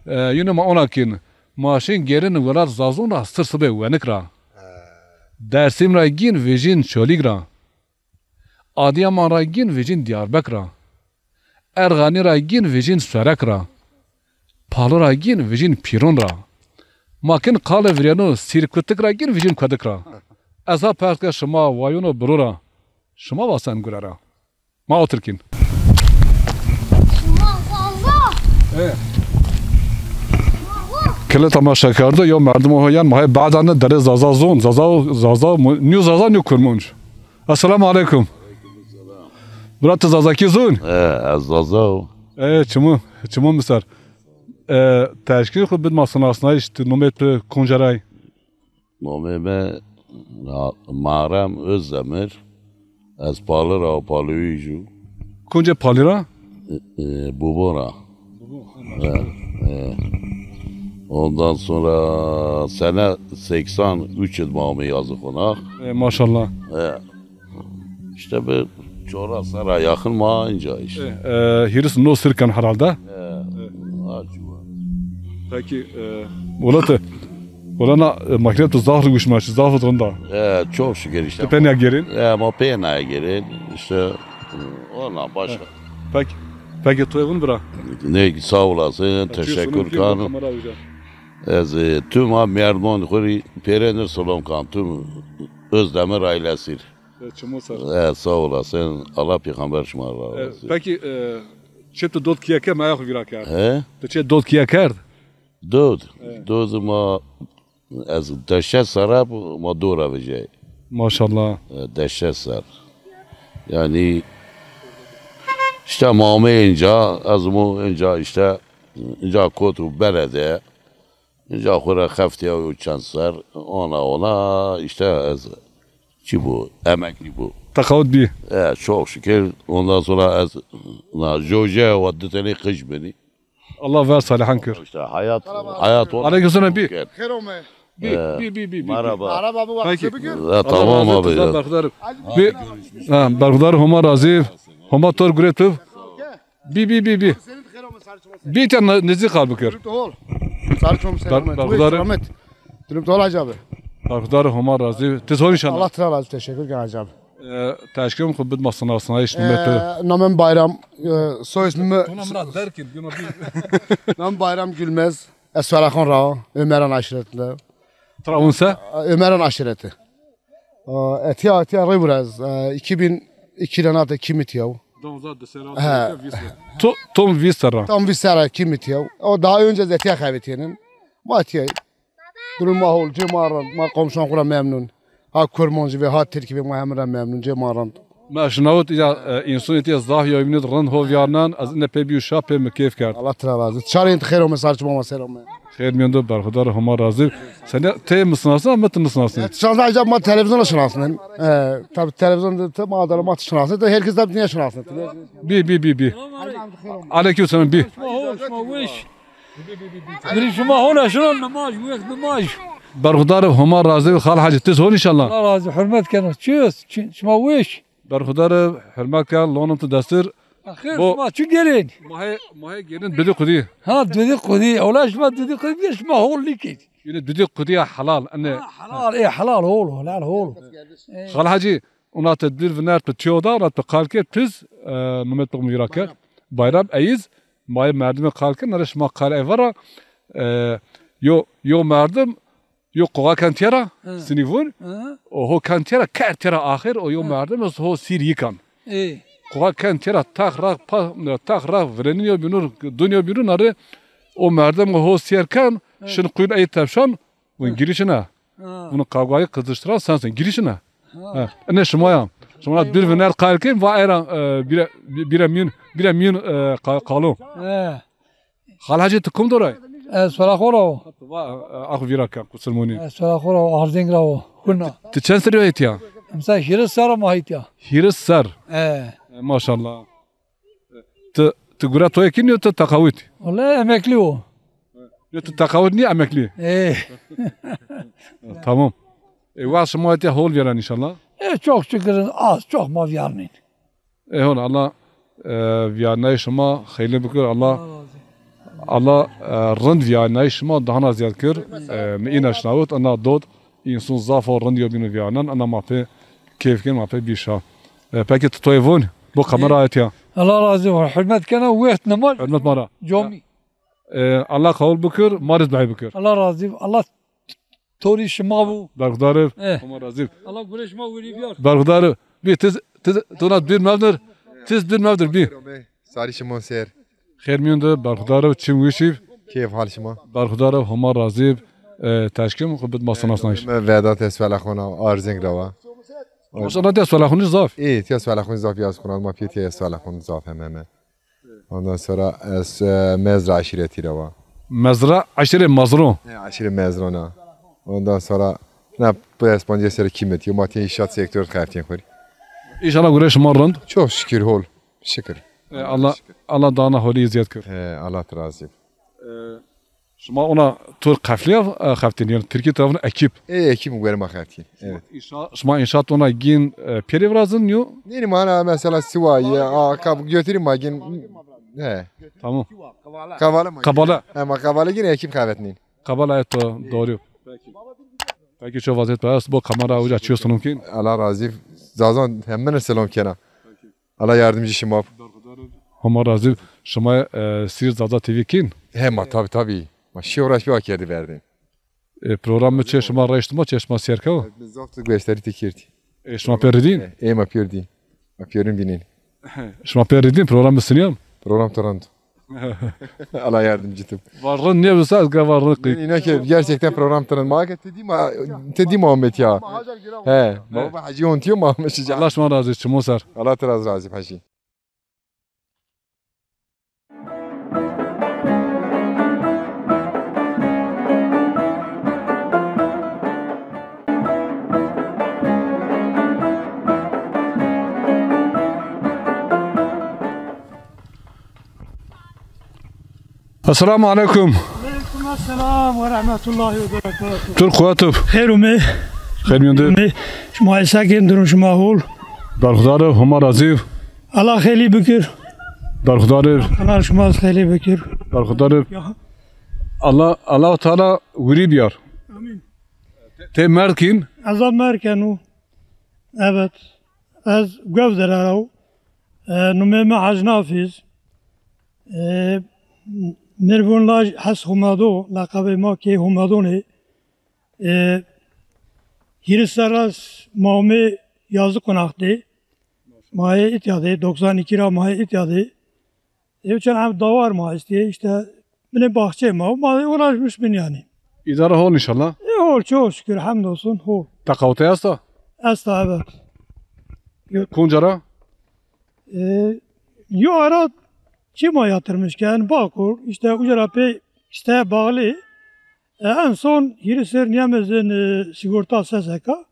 e, yonê ma ona kên. Ma şên gêrên welat Zazon ra sir sibê wenik ra. Dersim ra gîn vejîn Çolîg ra. Adiyaman ra gîn vejîn Diyarbek ra. Erxanî ra gîn vejîn Serek ra. Palo ra gîn vejîn Pîron ra. Ma kin qale virêno Sîrkutik ra gîn vejîn Kuedik ra. Ez ha pers ke şima wayono biro ra. Şima vasen gure ra. Ma otir kin. Şima Zaza. E. Kile temaşa kerdo, yo merdim o yan, ma he badane dere Zaza zon, Zaza, Zaza, nîyo Zaza, nîyo Kurmunc. Esselamu aleyküm. Bira, ti Zazakî zûn? E, ez Zaza o. E, çimû, çimû mi ser. E, teşkîl xwu bid ma sinasnayîş, ti nomê tu kunca ray? Nomê mi Ra-, Muharrem Özdemir. Ez Pali ra, Palîyij o. Kuncê Palî ra? E, e, Bubo ra. E, e. Ondan sonra sene seksen üç id ma amê yazı qonax. E, maşallah. E, işte bir çora sera yakın ma inca işte. E, e, hîris no sir ken herhalde. E, ha, ciwa. Peki, e, wela ti, wela na, e, makine tu zaf riguş ma, zaf rında. E, çok şükür işte. Ti pê nêgêrên? E, ma pê nêgêrên. İşte, ona başka. Peki, peki, tu evin bira. Ne, sağ olasın, teşekkür kanım. Ez, e, tüm a merdimon xuri pêrenir selam kan, tüm Özdemir ailesir. E, çimo ser. E, sağ olasın. Allah peygamber şima ra razı olsun. E, peki, e, çi tu dot kiye ke ma xu vîra kerd? He? Tu çi dot kiye kerd? Dot. E. Dot ma Ez deşe serre bu ma dora vijey. Maşallah. E, deşe ser. Yani işte ma amê inca, ez mo inca işte, inca kot û berede, inca xo ra xeftîya û çend ser, ona ona işte ez çi bu, emekli bu. Teqawut bî. E, çok şükür. Ondan sonra ez na joje wa di tenê qij bini. Allah ver salihan kir. İşte hayat, hayat o. Aleyküm selam, bî. Xêr ome. Bî, bî, bî, bî, bî. Merhaba. Merhaba, bu vakti bigir. Ya, tamam abi ya. Berxudar. Bî, ha, berxudar Homa razî. Homa tor gure tu. Bî, bî, bî, bî. Bî te ne-, nezî qal bikir. Hol. Sarı çom selamet. Berxudar. Selamet. Dilim tol Hacı abi. Berxudar Homa razî. Tiz hol inşallah. Allah tira razî, teşekkür ken Hacı abi. E, teşkîl xo bid ma sinasnayîş, numre tu. E, namem Bayram, e, soy ismi mi... Tona mi ra derg kir, bîno bî. Namem Bayram Gülmez, ez Solaxon ra, Ömeran aşiretli. Tira unse? Ömeran aşireti. E, etiya, etiya rê biraz, e, iki bin iki lenate kimit yaw. Donza di sera. He. Vîst sera. To-, tom vîst sera. Tam vîst sera kimit yaw. O daha önce zetiya xebetîyenin. Ma etiya. Durum ma hol, cê ma rind, ma komşan xwu ra memnun. Ha Kurmancî ve, ha Tirkî ve ma hemin ra memnun, cê ma rind. Ma şinawit ya, e, însanî tîya zaf ya bînî rind ho vîyarnan, ez ine pê bîyo şa, pê mi keyf kerd. Allah tira razî. Çarên ti xêr ome, sar çima ma ser ome. Xêr mîyan do, berxudar Homa razî. Sen ya tê mi sinasnî, mi ti nisinasnî? Ya, şans acaba ma televîzyonda şinasnî. E, tabi televîzyon de ma da ma ti şinasnî. Herkes tabi dünya şinasnî. Bî, bî, bî, bî. Aleyküm selam, bî. Şima hol, şima weş. Gurê şima hol a, şino nimaj, wext nimaj. Berxudar ib, Homa razî bi, Xal Hacî, tiz hol înşallah. Allah razî, hurmet keno. Çi yo? Çi, şima weş? Berxudar ib, hurmet ken, lonim tu destir. Axir şima çi gêrên? Mahê, mahê gêrin dudî qudî. Ha, dudî qudî. Ola şima dudî qudî bî, şima hol nîkên. Yine dudî qudî ya helal, ene. Ha, helal, e, helal hol, helal hol. Xal Hacî, Ona te dûr viner tu tiyo da, ona tu qal kê piz, e, numet bixmîra ke. Bayram. Bayram eyiz, ma yê merdimê qal kê, nare şima qal ey vera, e, yo, yo merdim, yo qoxa ken têra, sinî vûn, o ho ken têra, ker têra axir, o yo merdim, o ho sîr yikan. Qoxa ken têra, tax rax, pa, tax rax, virenîn yo bînur, dun yo bînur, nare o merdim o ho sêr ken, şin quyun ey tepşan, Vun girişine. Ha. Vun kavgayı kızıştıran sensin. Girişine. Ha. Ha. Ne şima ya. Şima dûr viner qal kên, va era, e, bire, bire miyun, bire miyun, e, ka-, kalon. He. Xal Hacî, tu kum doray? Ez Solaxo ra wo. Va, e, ax vîra ke, kusurmuni. Ez Solaxo ra wo, Arzing ra wo. Kuna. Tu çend serî etiya? Emsa hîris ser ma etiya. Hîris ser. He. E, maşallah. Ti, ti gure toyê kî nîyo, ti teqawit? Wele emeklî wo. Yo, ti teqawit nî, emeklî. Ê. Tamam. E, wa şima etiya hol vîyarên înşallah. E, çok şükür, az çok ma vîyarnên. E, hol, Allah, e, vîyarnayê şima xeylî bikir, Allah, Allah razı olsun. Allah, e, rind vîyarnayê şima daha na ziyad kir. E, mi îna şinawit, ana dot, însun zaf o rind yo bîno vîyarnan, ana ma pê keyf kên, ma pê bî şa. E, peki tu toyê vûn? Bu kamera etiya. Allah razı olsun. Hürmet kena, wext nimaj. Hürmet ma ra. Comî. E, Allah qebul bikir, ma rê duayê bikir. Allah razı olsun. Allah torî şima bu. Berxudar ib. Eh. Homa razî ib. Allah gure şima werî biyar. Berxudar ib. Bî tiz, tiz, tona dûr mevdir. Tiz dûr mevdir, bî. Sarî şima ser. Xêr mîyon de, berxudar ib, çim wişîv. Keyf hal şima. Berxudar ib, Homa razî ib. E, teşkîl xo bid ma sinasnayîş. Mi Vedat, ez Solaxon a, Arzing ra wa. Maşallah, tiya Solaxonî zaf. Ê, tiya Solaxonî zaf yaz xona, ma pê tiya Solaxonî zaf hem heme. Ondan sonra ez, e, Mezra aşîretî ra wa. Mezra, aşîre Mezro. He, aşîre Mezro na. Ondan sonra na, bu espancı seri kîmet yo, ma tiya inşaat sektör xeftîn xuri. Înşallah gure şima rind. Çok şükür hol. Şükür. E, Allah, Allah daha na holî ziyad kir. He, Allah razı olsun. E, Şima ona tur qeflîya, e, xeftîn, yanî Tirkî tarafına ekip. E, ekip gori ma xeftîn. Evet. Înşa-, şima înşaat ona gîn, e, pêrê virazin yo? Nê, nê, ma na mesela Siwa ye, a, kab götüreyim ma gîn. He. Tamam. Kavala ma. Kavala. He, ma kavala gîn ekip xevetnîn. Kavala, evet, doğru. Peki. Peki, çok vaziyet var. Bu kamera uca açıyorsun mümkün. Allah razî. Zazan hemine selam kena. Allah yardımcı şima. Homa razî. Şima, e, sîr Zaza T V kîn? He, ma tabi, tabi. Ma şî uğraş bir kerdî verdin. E, programı çe şima reştma, çe şima serkew? Zaf tu gösteri te kerdî. E, şima pê ridîn? E, e, ma pê ridîn. Ma pê ridîn bînîn. Şima pê ridîn, programı siniyan? Program tarand. Allah yardımcı tu. Varlığın ne bilse, ez gel varlığın kıyım. Yine ki gerçekten program tarand. Ma ke te dîma, te dîma Ahmet ya. He, baba Hacı ontuyor mu Ahmet Şica? Allah şima razı, çimo ser. Allah te razı razı Hacı. Esselamu aleyküm. Aleyküm esselam ve rahmetullahi ve berekatuhu. Tur kuatub. Xeyr ume. Xeyr miyonde. Ume. Şima esa kên, durum şima hol. Berxudar ib, Homa razî. Allah xeylî bikir. Berxudar ib. Allah şima xeylî bikir. Berxudar ib. Ya. Allah, Allah Teala wirî biyar. Amin. Te merd kîn? Ez a merd kenu. Evet. Ez Guevdere ra. E, numê mi Hacî Nafiz. E, mi rê vûn laj Hes Humado, leqebê ma kê Humadonê. E, hîris serr ra ma omê Yazı Konak'tê. Ma yê îtya de, doksan iki ra ma yê îtya de. Ew çend heb dawar ma estê, işte, binê baxçeyê ma, ma uğraşmış bin yani. İdare hol inşallah. E, hol, çok şükür, hamdolsun, hol. Teqawute esta? Esta, evet. Konca ra? E, yo ara çi ma yatırmış ki, yani Bağkur, işte, uca ra pê siteye bağlı. E, en son hîris serr nîyemezin, e, sigorta S S K.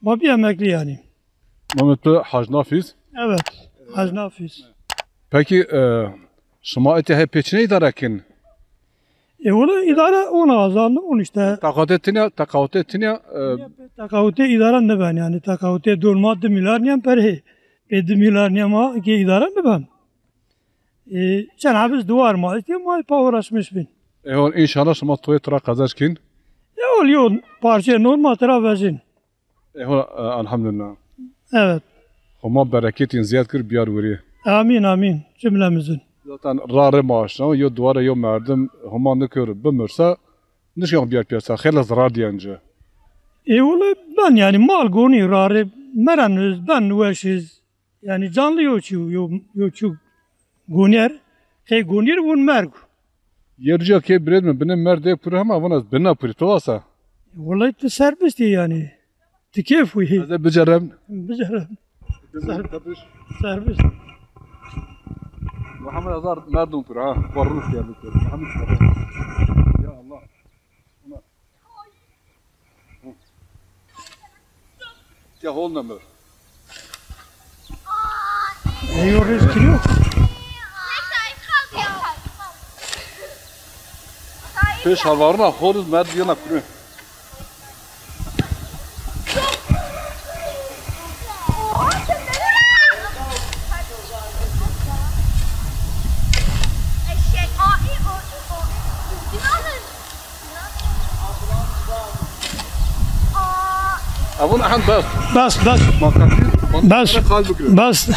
Ma bî emeklî yanî. Mehmet Bey, Hacî Nafiz. Evet, Hacî Nafiz. Peki, e, şima îtya hê pê çinê îdare kên? E, wele îdare ona azan, on işte. Teqawute tinya, teqawute tinya, e, teqawute îdare nêben yanî, teqawute don ma di milyar nîyen perê. Pê di milyar nîyen ma ke îdare nêben. E, çend heb iz dawar ma estê, ma pa uğraşmış bin. E, hol, inşallah şima toyê tira qezenc kên. E, hol, yo parçe normal tira vejin. E, hol, e, elhamdülillah. Evet. Homa bereketîn ziyad kir, biyar wirî. Amin, amin. Cümlemizin. Zaten ra rê ma aşna, yo daware yo merdim Homa nikir bimirse, nişkî biyar piyasa, xeylê zarar dîyen ci. E, wele ben yani mal gonî ra rê merenîz, ben weşiz. Yani canlı yo çî, yo, yo çî gonîyer, qey gonîyer vûn merg. Yer ca ke birêd mi binê merdê pur hema vûn ez bina purî, to vasa? Wele ti serbest yê yani. Ti kêf wî. Ez ê bicerem. Bicerem. Ser-, serbest. Muhammed Azar merdum pur ha. Kornuş geldi. Muhammed. Ya Allah. Ya hol number. E, yo rêz kiriyo. Pêş halvarina hol iz merd biyena kure. Avun ahend bes. Bes, bes. Bes. Bes.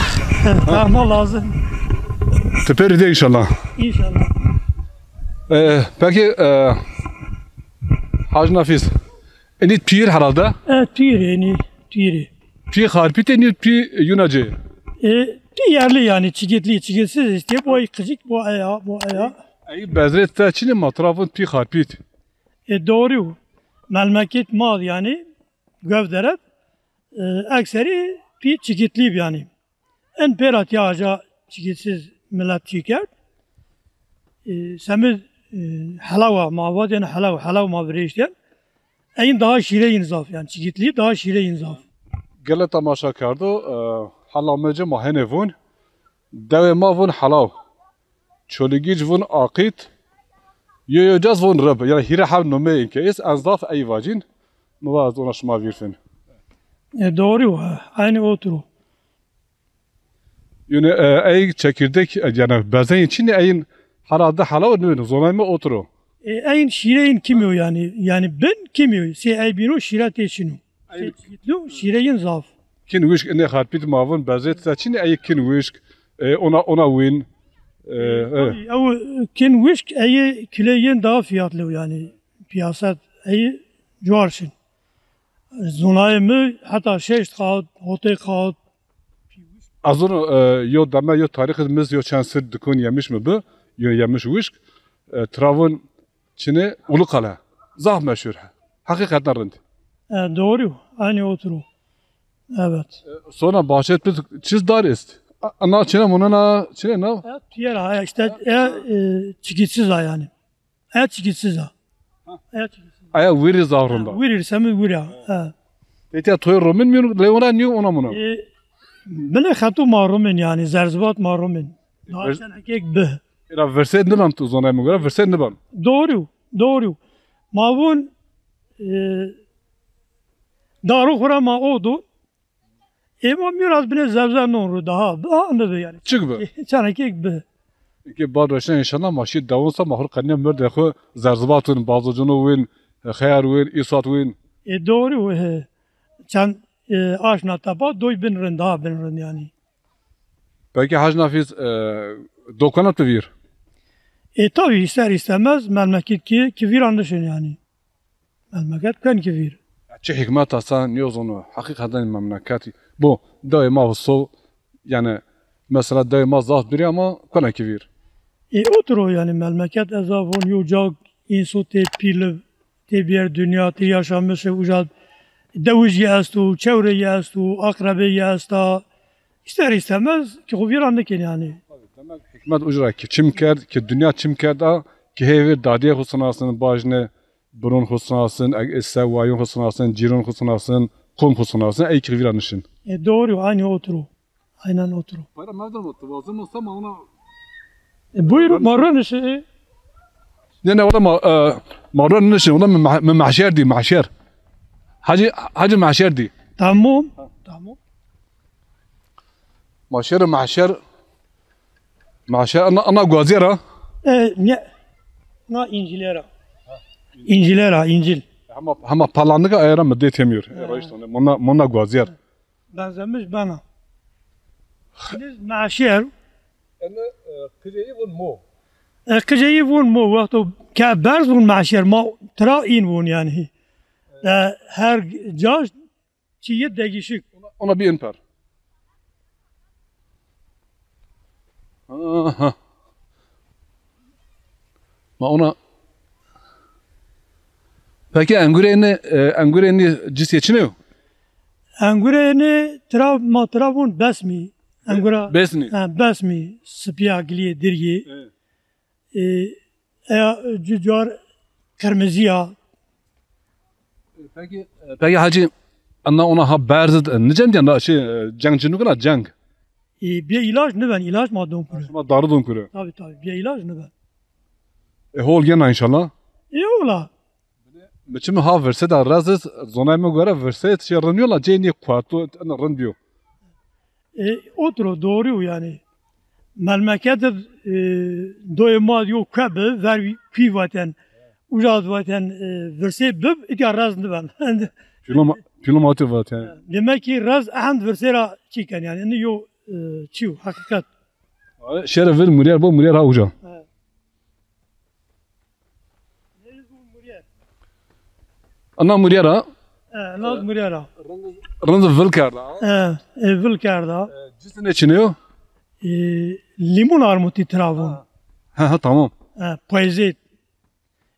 Rahma lazım. Ti pê rî de inşallah. İnşallah. E, peki, e, Hacî Nafiz, enî pîr herhalde? Evet, pîr, enî pîr. Pî Xarpît enî pî Yunaci? E, pî yerli yani, çigitli, çigitsiz işte. Bu ay kızık, bu aya, bu aya. Ey bezrê te çinê, ma tira vûn pî Xarpît. E, doğru. Memleket ma yani, Guevdere, e, ekserî pî çigitli yani. En pêra tiya aja çigitsiz millet çî kerd. E, semid, e, helawa, ma vatên helaw, helaw ma virêştên. Eyin daha şîreyin zaf, yani çigitli daha şîreyin zaf. Gele temaşa kerdo, e, hela mece ma hene vûn. Dewê ma vûn helaw. Çolîgîc vûn aqît. Yo, yo, caz von rib. Yani hîrê heb nomeyên ke est, en zaf ey vacîn. Mi va ez ona şima vîr fin. E, doğru, ha. Aynı otur o. Yine, e, ey çekirdek, e, yani bezeyên çinî, eyên herhalde halaw nîyo, zonay mi otur o. E, eyên şîreyên kimî yo yani. Yani bin kimî yo. Sey ey bîno şîre tê çin o. Ey Sey çîtlo şîreyên zaf. Kin wişk, inê xerpît ma vun bezêt se çinî, ey kin wişk, e, ona, ona wîn. E, e. Tabii, ew kin wişk, ey kileyên daha fiyatlı yani. Piyasat, ey cuar şin. Zonayê mi heta şeşt qat, hotê qat. Ez onu, e, yo deme, yo tarîxî mi zî yo çend sir dikon yemiş mi bi, yo yemiş wişk. E, tira vun çinê Uluqale. Zaf meşhur. Heqîqeten rind. E, doğru. Aynı otur o. Evet. E, sonra bahçet biz çiz dar est. A-, na çinê munena, çinê na? E, tiyera, e, işte, e, e, çikitsiz ha yani. E çikitsiz a. E çikitsiz a. Aya wiri zaf rind a. Wiri, semî wiri a. Ha. Peki ya toy romin mi lewra niyo ona muna? E, bile xetu ma romin yani, zerzibat ma romin. Daha Ver- sen ekek bi. Ira verset niban tu zonay mi göre, verset niban. Doğru, doğru. Ma vun, e, daru xura ma odu. Ê ma mîras binê zewze non ro daha. Daha ne be yani. Çik bi? Çanekek bi. Ke bad roşen inşallah ma şî dewon sa ma xur qeniya merdê xu zerzibat win, bazocunu win, xeyar win, îsat win. E doğru, e, çan, e, aşna tapa doy bin rind, daha bin rind yani. Peki Hacı Nafiz, e, dokana tu vîr? E tabi ister istemez memleket ki, ki vîra nişin yani. Memleket ken ki vîr. Çi hikmet asa nêzono. Heqîqeten memleket bo dewê ma so, yani mesela dewê ma zaf durî ama kena ki vîr. E, otur o yani memleket ez a von yo ca înso tê pîliv, tê bîyer dinya, tê yaşamişi uca dewijî esto, çewreyî esto, aqrebeyî esta. İster istemez ki xo vîra nikin yani. Demek hikmet ucra ki çim kerd, ki dinya çim kerd a, ki hê vîr dadîyê xo sinasin, bajne. Birûn xwu sinasin, eg-, sewayûn xwu sinasin, cîrûn xwu sinasin, qom xwu sinasin, ey ki vîra nişin. E, doğru, aynı otur o. Aynen otur o. Bayram, nereden o? Tivazın mı? Sen ona E, buyurun, ma ro nişin. Ne, ne, orada ma, e, ma ro nişin. Orada mi mah-, mi mahşer dî, mahşer. Hacı, Hacı mahşer dî. Tamam, tamam. Mahşer, mahşer. Mahşer, ana, ana guazîyer a? E, ne? Na încîler a. Încîler a, încîl. Hema, hema palandika ayera mi dê temîyor. E, rayîş tane. Mona, mona guazîyer. Benzemiş bena. Biz mahşer. Ene, e, qiceyî vun mo. E, qiceyî vun mo. Wexto ke berz vun mahşer. Ma tira în vun yani. E, her caş Çîyê degîşik. Ona, ona bir ön per. Aha. Ma ona. Peki engurê ne, e, engurê ne cisê çin o? Engurê ne tira, ma tira vun besmî. Engura Besnî. Ha, besmî, sipîya, gilîyê, dirgî. Evet. E, eya, e, cu-, cuar qirmizî ya. Peki, e, peki hacî, ena ona ha berz id, e, nicem diyen da şey, e, ceng cinû kena ceng. E, bê îlac niben, îlac ma don kure. Şima darî don kure. Tabi, tabi, bê îlac niben. E, hol gena inşallah. E, ola. Mi çimi ha virsêda rez iz, zonay mi gore virsêd şê rind yo la cê nê kuato rind yo. E, otur o, doğru yani. Memleket, e, doyê ma yo kue bi, ver kuî vaten, uca vaten, e, virsê bib, îtya rez niben. Pîloma-, pîlomatî vaten. Demek ki rez ehend virsê ra çîken yani. Ini yo, e, çî yo, heqîqet. Şêrê vir muryer bo, muryer ha uca. Evet. Ana muryer a. E, naz muryer a. Rind vil kerda. E, e, vil kerda. E, cisine çinê yo? E, limon armutî tira vun. Ha, ha, tamam. E, payizê.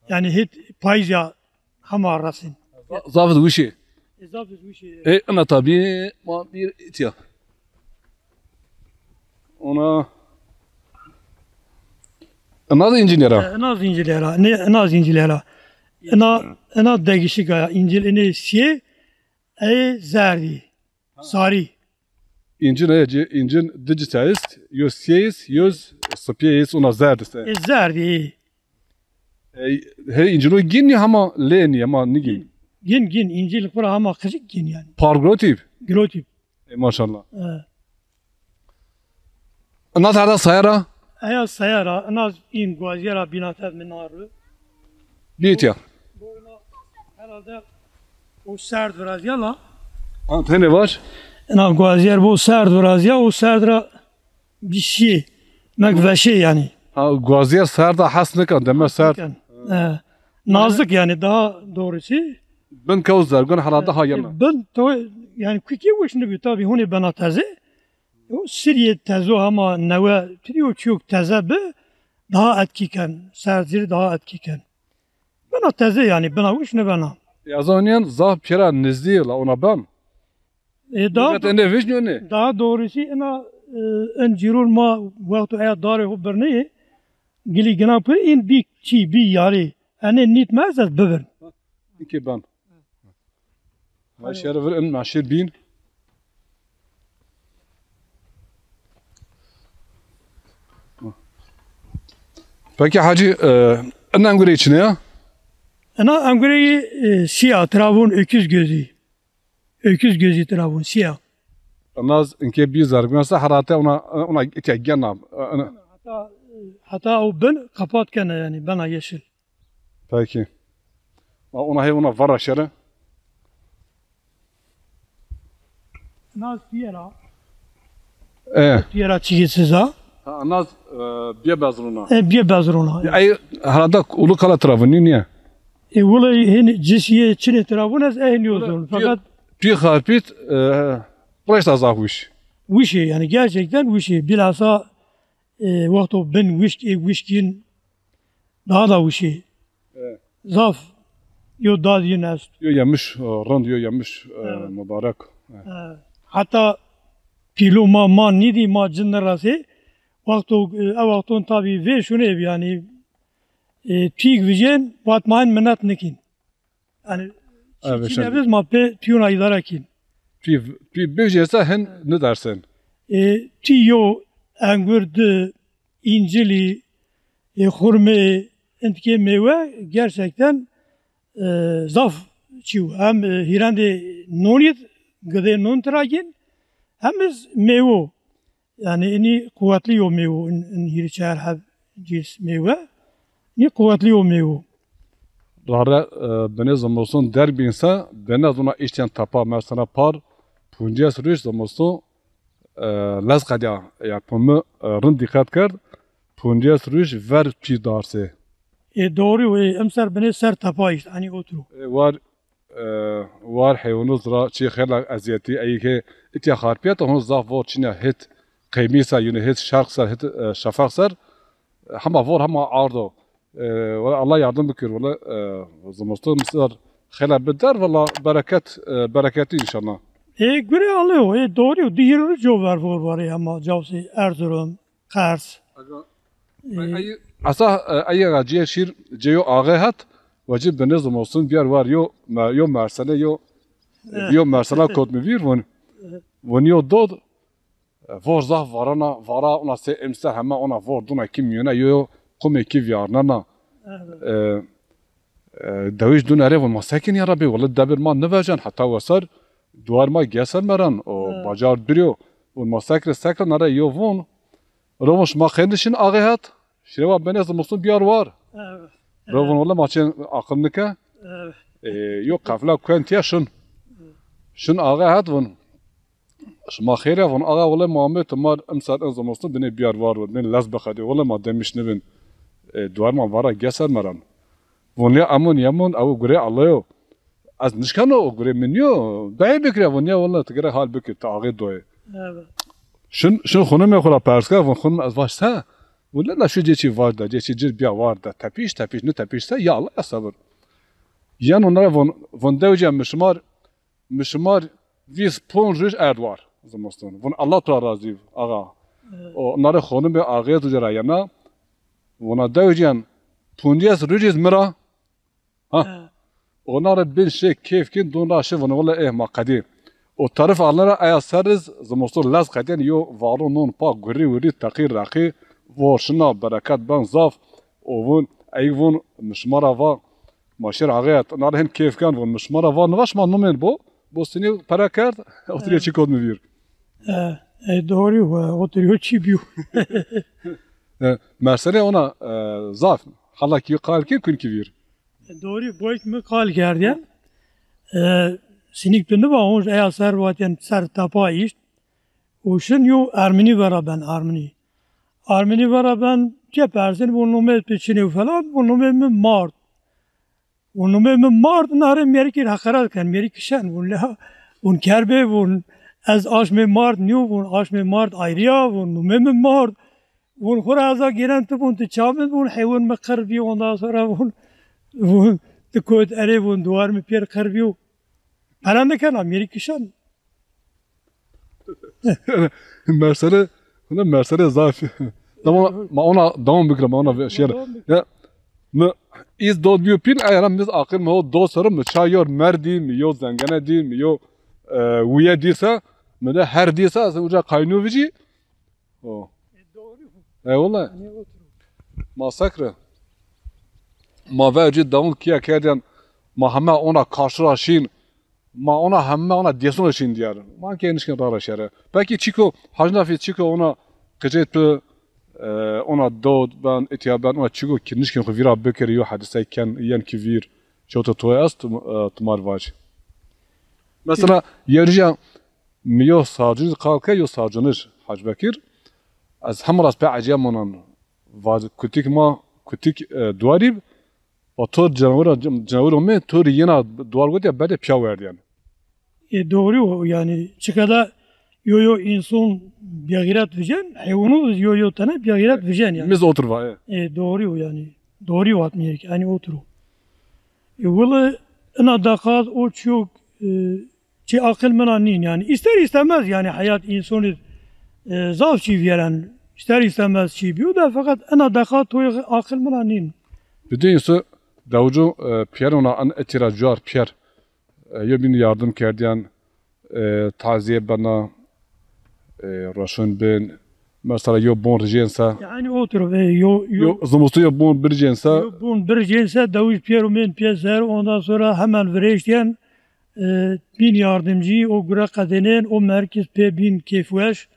Yani hit payîz ya hema resin. Za-, zaf iz wişî. E, zaf iz wişî. E, ina tabi ma bir itya. Ona ina da încîl era. E, ina da încîl era. Ne, ina da încîl era. Ina, ina degişik a ya. Încîl ini siyê, e, zerdî. Sarî. Încîl e, încîl di cîse est, yo siyê est, yo sipîye est, ona zerd est. E, zerdî. Ey, he, încîlû gîn nî hema lê nî, hema nîgîn. Gîn, gîn, încîl xwu ra hema qicik gîn yanî. Par girotîb? Girotîb. Ey, maşallah. E. Ina zerda saya ra? Eya saya ra, ina în guaziye ra bîna tev mi na ru. Bîtya. Herhalde o serd virazya la. Ha, tenê var? Ina guaziyer bo serd virazya, o serd ra bîsî, mek veşê yanî. Ha, guaziyer serda hes nikan, deme serd. Nikan. E, nazik yanî, daha doğrusu. Bin kew zergun herhalde ha yena. E, bin to, yanî kukî wiş nibî, tabî hûnê bena teze. O siriyê tezo hema newe, tu dî o çîyok teze bi, daha etkî ken, serd zî rê daha etkî ken. Bina teze yanî, bina wiş nibena. Ez aniyen zaf pêra nizdî la ona ben. E, daha Millet do-, ene vijnî nê. Daha doğrusu ina, e, în cîrûn ma wexto eya darê xo birneyê, gilî gina pir în bî çî, bî yarî. Enê nît mez ez bibirn. Înke ben. Ma şerî vir in, ma şêr bîn. Peki hacî, e, in engurê çine ya? Ina engurê, e, sîya, tira vûn öküz gözü. Öküz gözü tira vûn, sîya. Naz inke bî zergûn se herate ona, ona itya gena. Hata, hata o bin kapat kene yanî, bena yeşil. Peki. Ma ona hey ona vara şere. Naz piyera. E. Piyera çigî siza. Ha, naz, e, bîye bezrûna. E, bîye bezrûna. Ay, herhalde ulu kala tira vûn, niye? E, wulay hên cisiye çinê tira vûn ez ehn yo zon. Fakat pî xarpît, e, reşta zaf wiş. Wişê, yanî gerçekten wişê. Bilhassa, e, wexto bin wişk, ê wişkîn daha da wişê. E. Zaf yo dad yin est. Yo yemiş, e, rind, yo yemiş, e, mubarek. E. E, heta pîlû ma, ma nîdî, ma ci nirasê. Wexto, e, ew wexton tabî vê şûnê bi, yanî, e, pîk vijên, vat ma hin minet nikîn. Yanî, çî, çî nebiz ma pê pîyona îdare kîn. Pî, pî bivjê se hin nidersin. E, tî yo, engur di, încilî, e, xurmê, întikê mêwe gerçekten, e, zaf çî yo. Hem, e, hîrendê nonî, gidê non tira gîn, hem iz mêwo. Yanî inî quwetlî yo mêwo, in, in hîrî çar heb cîs mêwe. Inî quwetlî yo mêwo. Rare, e, binê zimiston derg bîn se, binê zona îştên tepa, mesela par, puncês rûj zimiston, e, lez qedya, ya pimi, e, rind dîqet kerd, puncês rûj ver pî darsê. E, doğru, e, emser binê ser tepa îşt, hanî otro. E, war, e, war heywanûz ra çî xêla eziyetî, eyî ke itya xarpîyeta hûn zaf vor çînya hêt qeymî ser, yûnî hêt şerq ser, hêt, e, şefeq ser, e, hema vor hema ardo. E, wela Allah yardım bikir, wela, e, zimiston misal xêla bi der, wela bereket, e, bereketî înşallah. E, gurê Allay o, e, doğru yo, di hîrê rû co ver vor varê hema cawsê Erzurum, Qers. Asa, e, ey ra cê şîr, cê yo axê het, ve ci binê zimiston biyar war yo, me-, yo mersene, yo, yo mersena kot mi vîr, von, von yo dod, e, vor zaf varana, vara ona sê emser hema ona vor dona kî miyone, yo, yo qumê kî viyarnena. E, E, dewij dûn erê, von ma sekin ya Rebî, wele debir ma nivecen, heta weser duar ma geser meran, o bacar dûr yo. Von ma sekre, sekre nare yo von. Ro von şima qey nişin axê het, şirê wa benê zimiston biyar war. Ro von wele ma çên aqil nike. E, yo qefla kuen tiya şin. Şin axê het von. Şima xêr e, von axa, wele ma amê tu mar imser in zimiston binê biyar war, binê lez biqedê, wele ma demiş nibin, e, duar ma vara geser meran. Von ya emon yemon, ew gurê Allay o. Ez nişkeno, o gurê min yo, dayê bikire, von ya wele tu gere hal bikir, tu axê doyê. Evet. Şin, şin xunimê xu ra pers kerd, von xunim ez vaş se? Von la şu cê çî vaş de, cê çî cir biya war de, tepîş, tepîş, ni tepîş se, ya Allah ya sabir. Yeno nara von, von dewce mi şimar, Mi şimar vîst ponc roj erd war zimiston. Vun Allah tu ra razî, axa. Evet. O nare xonimê axê tu ra yena. Vuna dewicîyan poncês roj iz mi ra. Ha. Evet. O nare bin şê keyf kin, dun ra şi vun wele eh ma qedî. O tarif alnera eya ser iz zimiston lez qedîyen yo varo non pa gurî wurî teqî reqî vor şina bereket ben zaf. O vun Ey von, mi şima ra va, ma şêr axeyet, na ra hin keyf ken von, mi şima ra va, niva şima nomên bo, bo sinî pere kerd, otirîya çî kot mi vîr. E, e, doğru, e, otirîyo çî bîyo. E, mersene ona, e, zaf, hala ki qal ki kun ki vîr. E, doğru, boyk mi qal kerdîyen. E, sinîk tu niva honc eya ser vatîyen ser tepa îşt. Û şin yo Ermenî vera ben, Ermenî. Ermenî vera ben, ke persin, von nomê tu çinê falan, von nomê mi Mard. Von nomê mi Mard, na rê mêrikî heqeret ken, mêrikî şen, von leha, von kerbê, von ez aşmê Mard nîyo, von aşmê Mard ayrî ya, von nomê mi Mard. Von xwu ra eza gêren tu, von tu çamin, von heywan mi qir bî, ondan sonra von, von tu kot erê, von duwar mi pêr qir bîyo. Pere nikena, mêrikî şen. Mersere, ne mersere zaf. Tamam, ma ona devam bikira, ma ona şiir. Ya, mi iz dod biyo pîl, ayara mi iz aqil mi ho dod sero, mi ça yor merdî, mi yo zengene dî, mi yo, e, wiye dîsa, mi de her dîsa, ez uca qaynu vici. O. E, doğru. E, wala. Hani otur. Ma sekre. Ma verci devam kiya kerdin, ma heme ona karşı ra şin, ma ona heme ona dêsona şin diyar. Ma ke nişkin ra ra şere. Peki çiko, Hacı Nafi çiko ona qicê tu, e, ona dod ben, itiya ben, ona çiko ki nişkin xu vîra bikir, yo hadise ken, yen ki vîr, çoto to est, e, tumar vac. Mesela, yerja mi yo sarcınız kalke, yo sarcınız Hacı Bekir. Ez hem rast pe ecem onan. Vac kutik ma, kutik, e, duarî, va tor cenawira, cenawiro me, tor yena duar gotiya, bede piya werdiyen. E, doğru o yani. Çikada yo yo insan bêxîret vijên, heywanû yo yo tene bêxîret vijên yani. Miz otur va, e. E, doğru o yani. Doğru vat mîyek yani otur o. E, wili ina deqat o çiyok, e, çi aqil mina nîn yani. İster istemez yani hayat insanı, e, zaf çi viyeren. İster istemez çi biyo da fakat ina deqat o aqil mina nîn. Bidin su dewcu, e, piyer ona an etira cuar piyer. E, yo bîn yardım kerdiyen, e, taziye bena, e, roşun bin. Mesela yo bon rijên se. Yani oturup, e, yo, yo, yo zimustu yo bon biricên se. Yo bon biricên se, dewij piyer û mên piyer ser, ondan sonra hemen virêştiyen, e, bîn yardımcı, o gure qedênên, o merkez pê bîn keyfweş.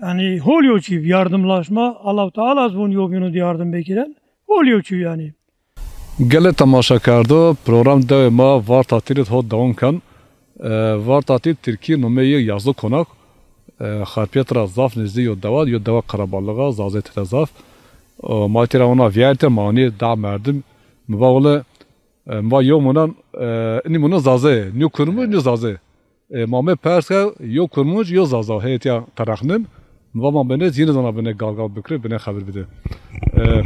Yani hol yo çî yardımlaşma, Allah Teala az von yo bînu de yardım bekiren. Hol yo çî yani. Gelê temaşekerdo, program dewê ma Vartatîl id ho dewam ken. E, Vartatîl Tirkî nomeyê yazlı konak. E, Xarpiyet ra zaf nêzdî yo dewa, yo dewa qerebalix a, Zazê tede zaf. E, ma tira ona viyerte, ma onî da merdim. Mi va wele, e, mi va yo munan, e, inî munan Zazê, nîyo Kurmuj, nîyo Zazê. E, ma me pers ke yo Kurmunc, yo Zaza, heyet ya terexnim. Va ma bine, zîne zana bine gal gal bikire, bine xebir bide. E,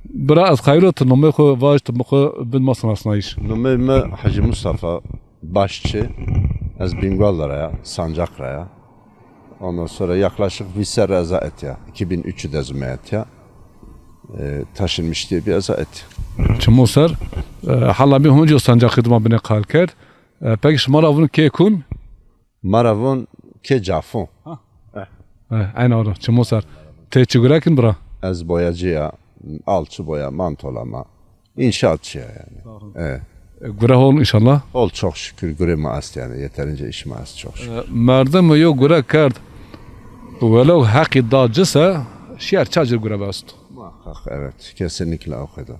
bira ez xeyro tu nomê xo vaj, tu xo bin ma sinasnayîş. Nomê mi Hacı Mustafa Başçı. Ez Bingöl ra ya, Sancak ra ya. Ondan sonra yaklaşık bir serre eza et ya. iki bin üç de ez ume et ya. E, taşınmış diye bir eza et. Çimo ser, e, hala bir honco Sancakî dima bine qal kerd. E, peki şima ra vun kê kun? Ma ra vun kê Cafun. Ha. E. E, eyna ora, çimo ser. Tê çi gure kin bira? Ez boyacı ya, alçı boya, mantolama. İnşaatçı ya yani. Sağ olun. E. E, gure hol inşallah. Hol çok şükür gure ma est yani. Yeterince iş ma est çok şükür. E, merdim yo gure kerd. Welew heqî da ci se, şiyer ça ci gure best. Muhakkak evet. Kesinlikle o kadar.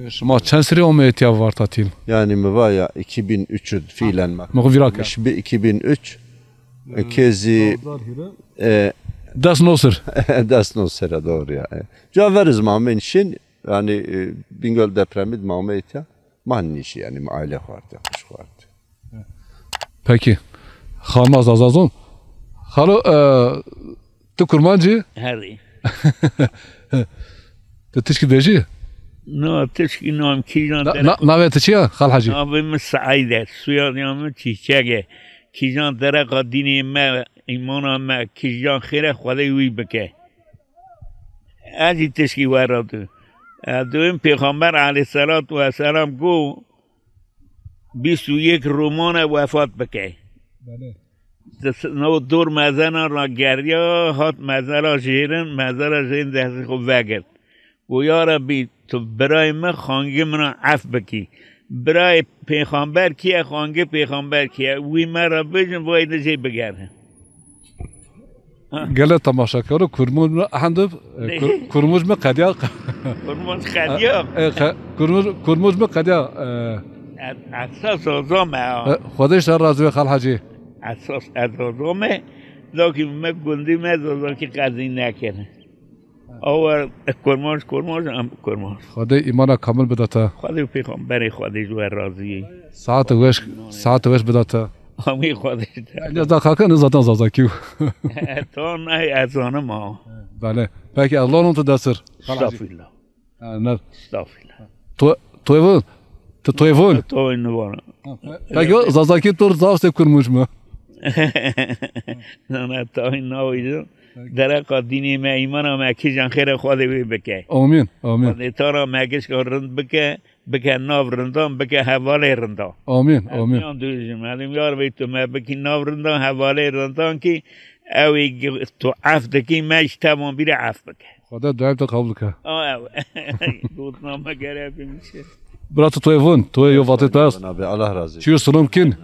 E, şima çend serî ome etiya Vartatîl? Yani mi va ya iki bin üç fiilen ma. Mi xo vîra ke. Miş bi iki bin üç, e, kezî, e, des no ser. Des no sera doğru ya. E. Ca veriz ma men şin, yani, e, Bingöl depremi ma ome etiya. Ma nişi yani, ma aile xo ard ya, kuş xo ard. Peki. Xalma Zazazon. Xalo, e, tu kurmancî? Herî. Tu tişkî vejî? No, tişkî nam kîjan. Na, dere na, navê tu çi ya, Xal Hacî? Navê mi Seîd e, soyadê mi Çîçek e. Kîjan dereqa dînê me, îmana me, kîjan xêre Xwedê wî bike. Ez zî tişkî we ra du. E, duyum Pêxamber aleyhisselatu vesselam go, bîst û yek romane wefat bikey. Belê. Dis-, no dor mezenan ra gerya, hat mezela jêrin, mezela jêrin destê xo vegirt. Û ya Rebbî, tu birayê mi xangê min a ef bikî. Birayê pêxamber kî ye, xangê pêxamber kî ye? Wî me ra bijin, vay de jê bigere. Gelê temaşekaro, kurmûz mi ehendib, e, kur-, kurmûz mi qediya. Kurmûz qediya. E, e, qe-, kurmûz, kurmûz mi qediya, e. E, esas o zame ha. E, Xwedê ji te razî be, Xal Hecî. Esas ez o zame, lakî me gundî me Zazakî qezî nekene. Awer kurmanc, kurmanc, em kurmanc. Xwedê îmana kamil bida te. Xwedê û pêxamberê Xwedê ji we razî yê. Saete weş, saete weş bida te. Amî Xwedê ji te. Ya da kaka ne zaten Zazakî. To ne, ez zanim ha. Bele. Peki, ez lanon tu desir. Estağfirullah. Ha, ne? Estağfirullah. To, toyvun. Tu toyvun. Toy ne var? Peki o Zazakî tur zaf se kurmuş mu? Na, na, tayin navîdo. Dereqa dînê me, îmana me, kîjan xêre Xwedê wê bike. Amîn, amîn. Xwedê tara me gişka rind bike, bike nav rindan, bike hevalê rindan. Amîn, amîn. Yan dûjim, elim yar bê tu me bikî nav rindan, hevalê rindan kî ewê gi-, tu ef dikî, me ji tevan bîre ef bike. Xwedê duayê te qebul ke. A, ew. Gotna me gere bimişe. Bira tu toyê vun, toyê yo vatê pers. Abi, Allah razı olsun. Çiyo sunum kin.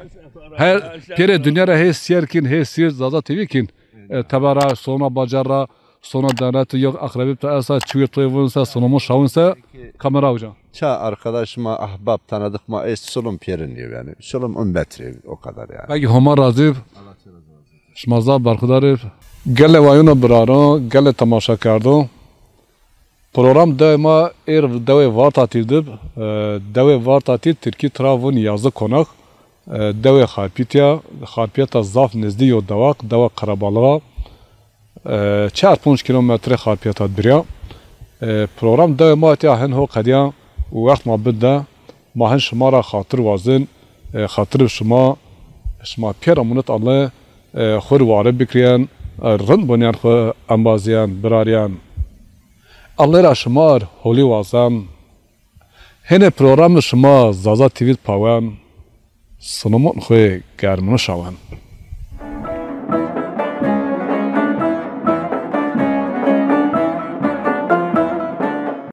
Her pêrê dinya ra hê siyer kin, hê siyer Zaza T V kin. E, tebera, sona bacar ra, sona denet, yok akrabî tu esa, çiyo toyê vun se, sunumu şawun se, kamera uca. Ça arkadaş ma, ahbab, tanıdık ma, e, sulum pêrin diyor yani. Sulum ümmet diyor, o kadar yani. Peki Homa razî. Şima zaf berxudar ib. Gelê wayûno biraro, gelê temaşekerdo. Program dewê ma êr dewê Vartatîl dib. E, dewê Vartatîl tirkî tira vûn Yazı Konak. E, dewê Xarpîtî ya, Xarpîyeta zaf nizdî yo dewaq, dewa Qerebalığa. E, çar ponc kîlometre Xarpîyeta dirî ya. E, program dewê ma tîya hin ho qedîya û wext ma bide. Ma hin şima ra xatir wazin, e, xatir bi şima, şima pêra munet Allê, e, xwu ri ware bikirîyen, e, rind bonîyen xwu embazîyen, birarîyen. Allê ra şima ri holî wazen. Hênê programê şima Zaza T V di pawen, sinimon xwu germino şawen.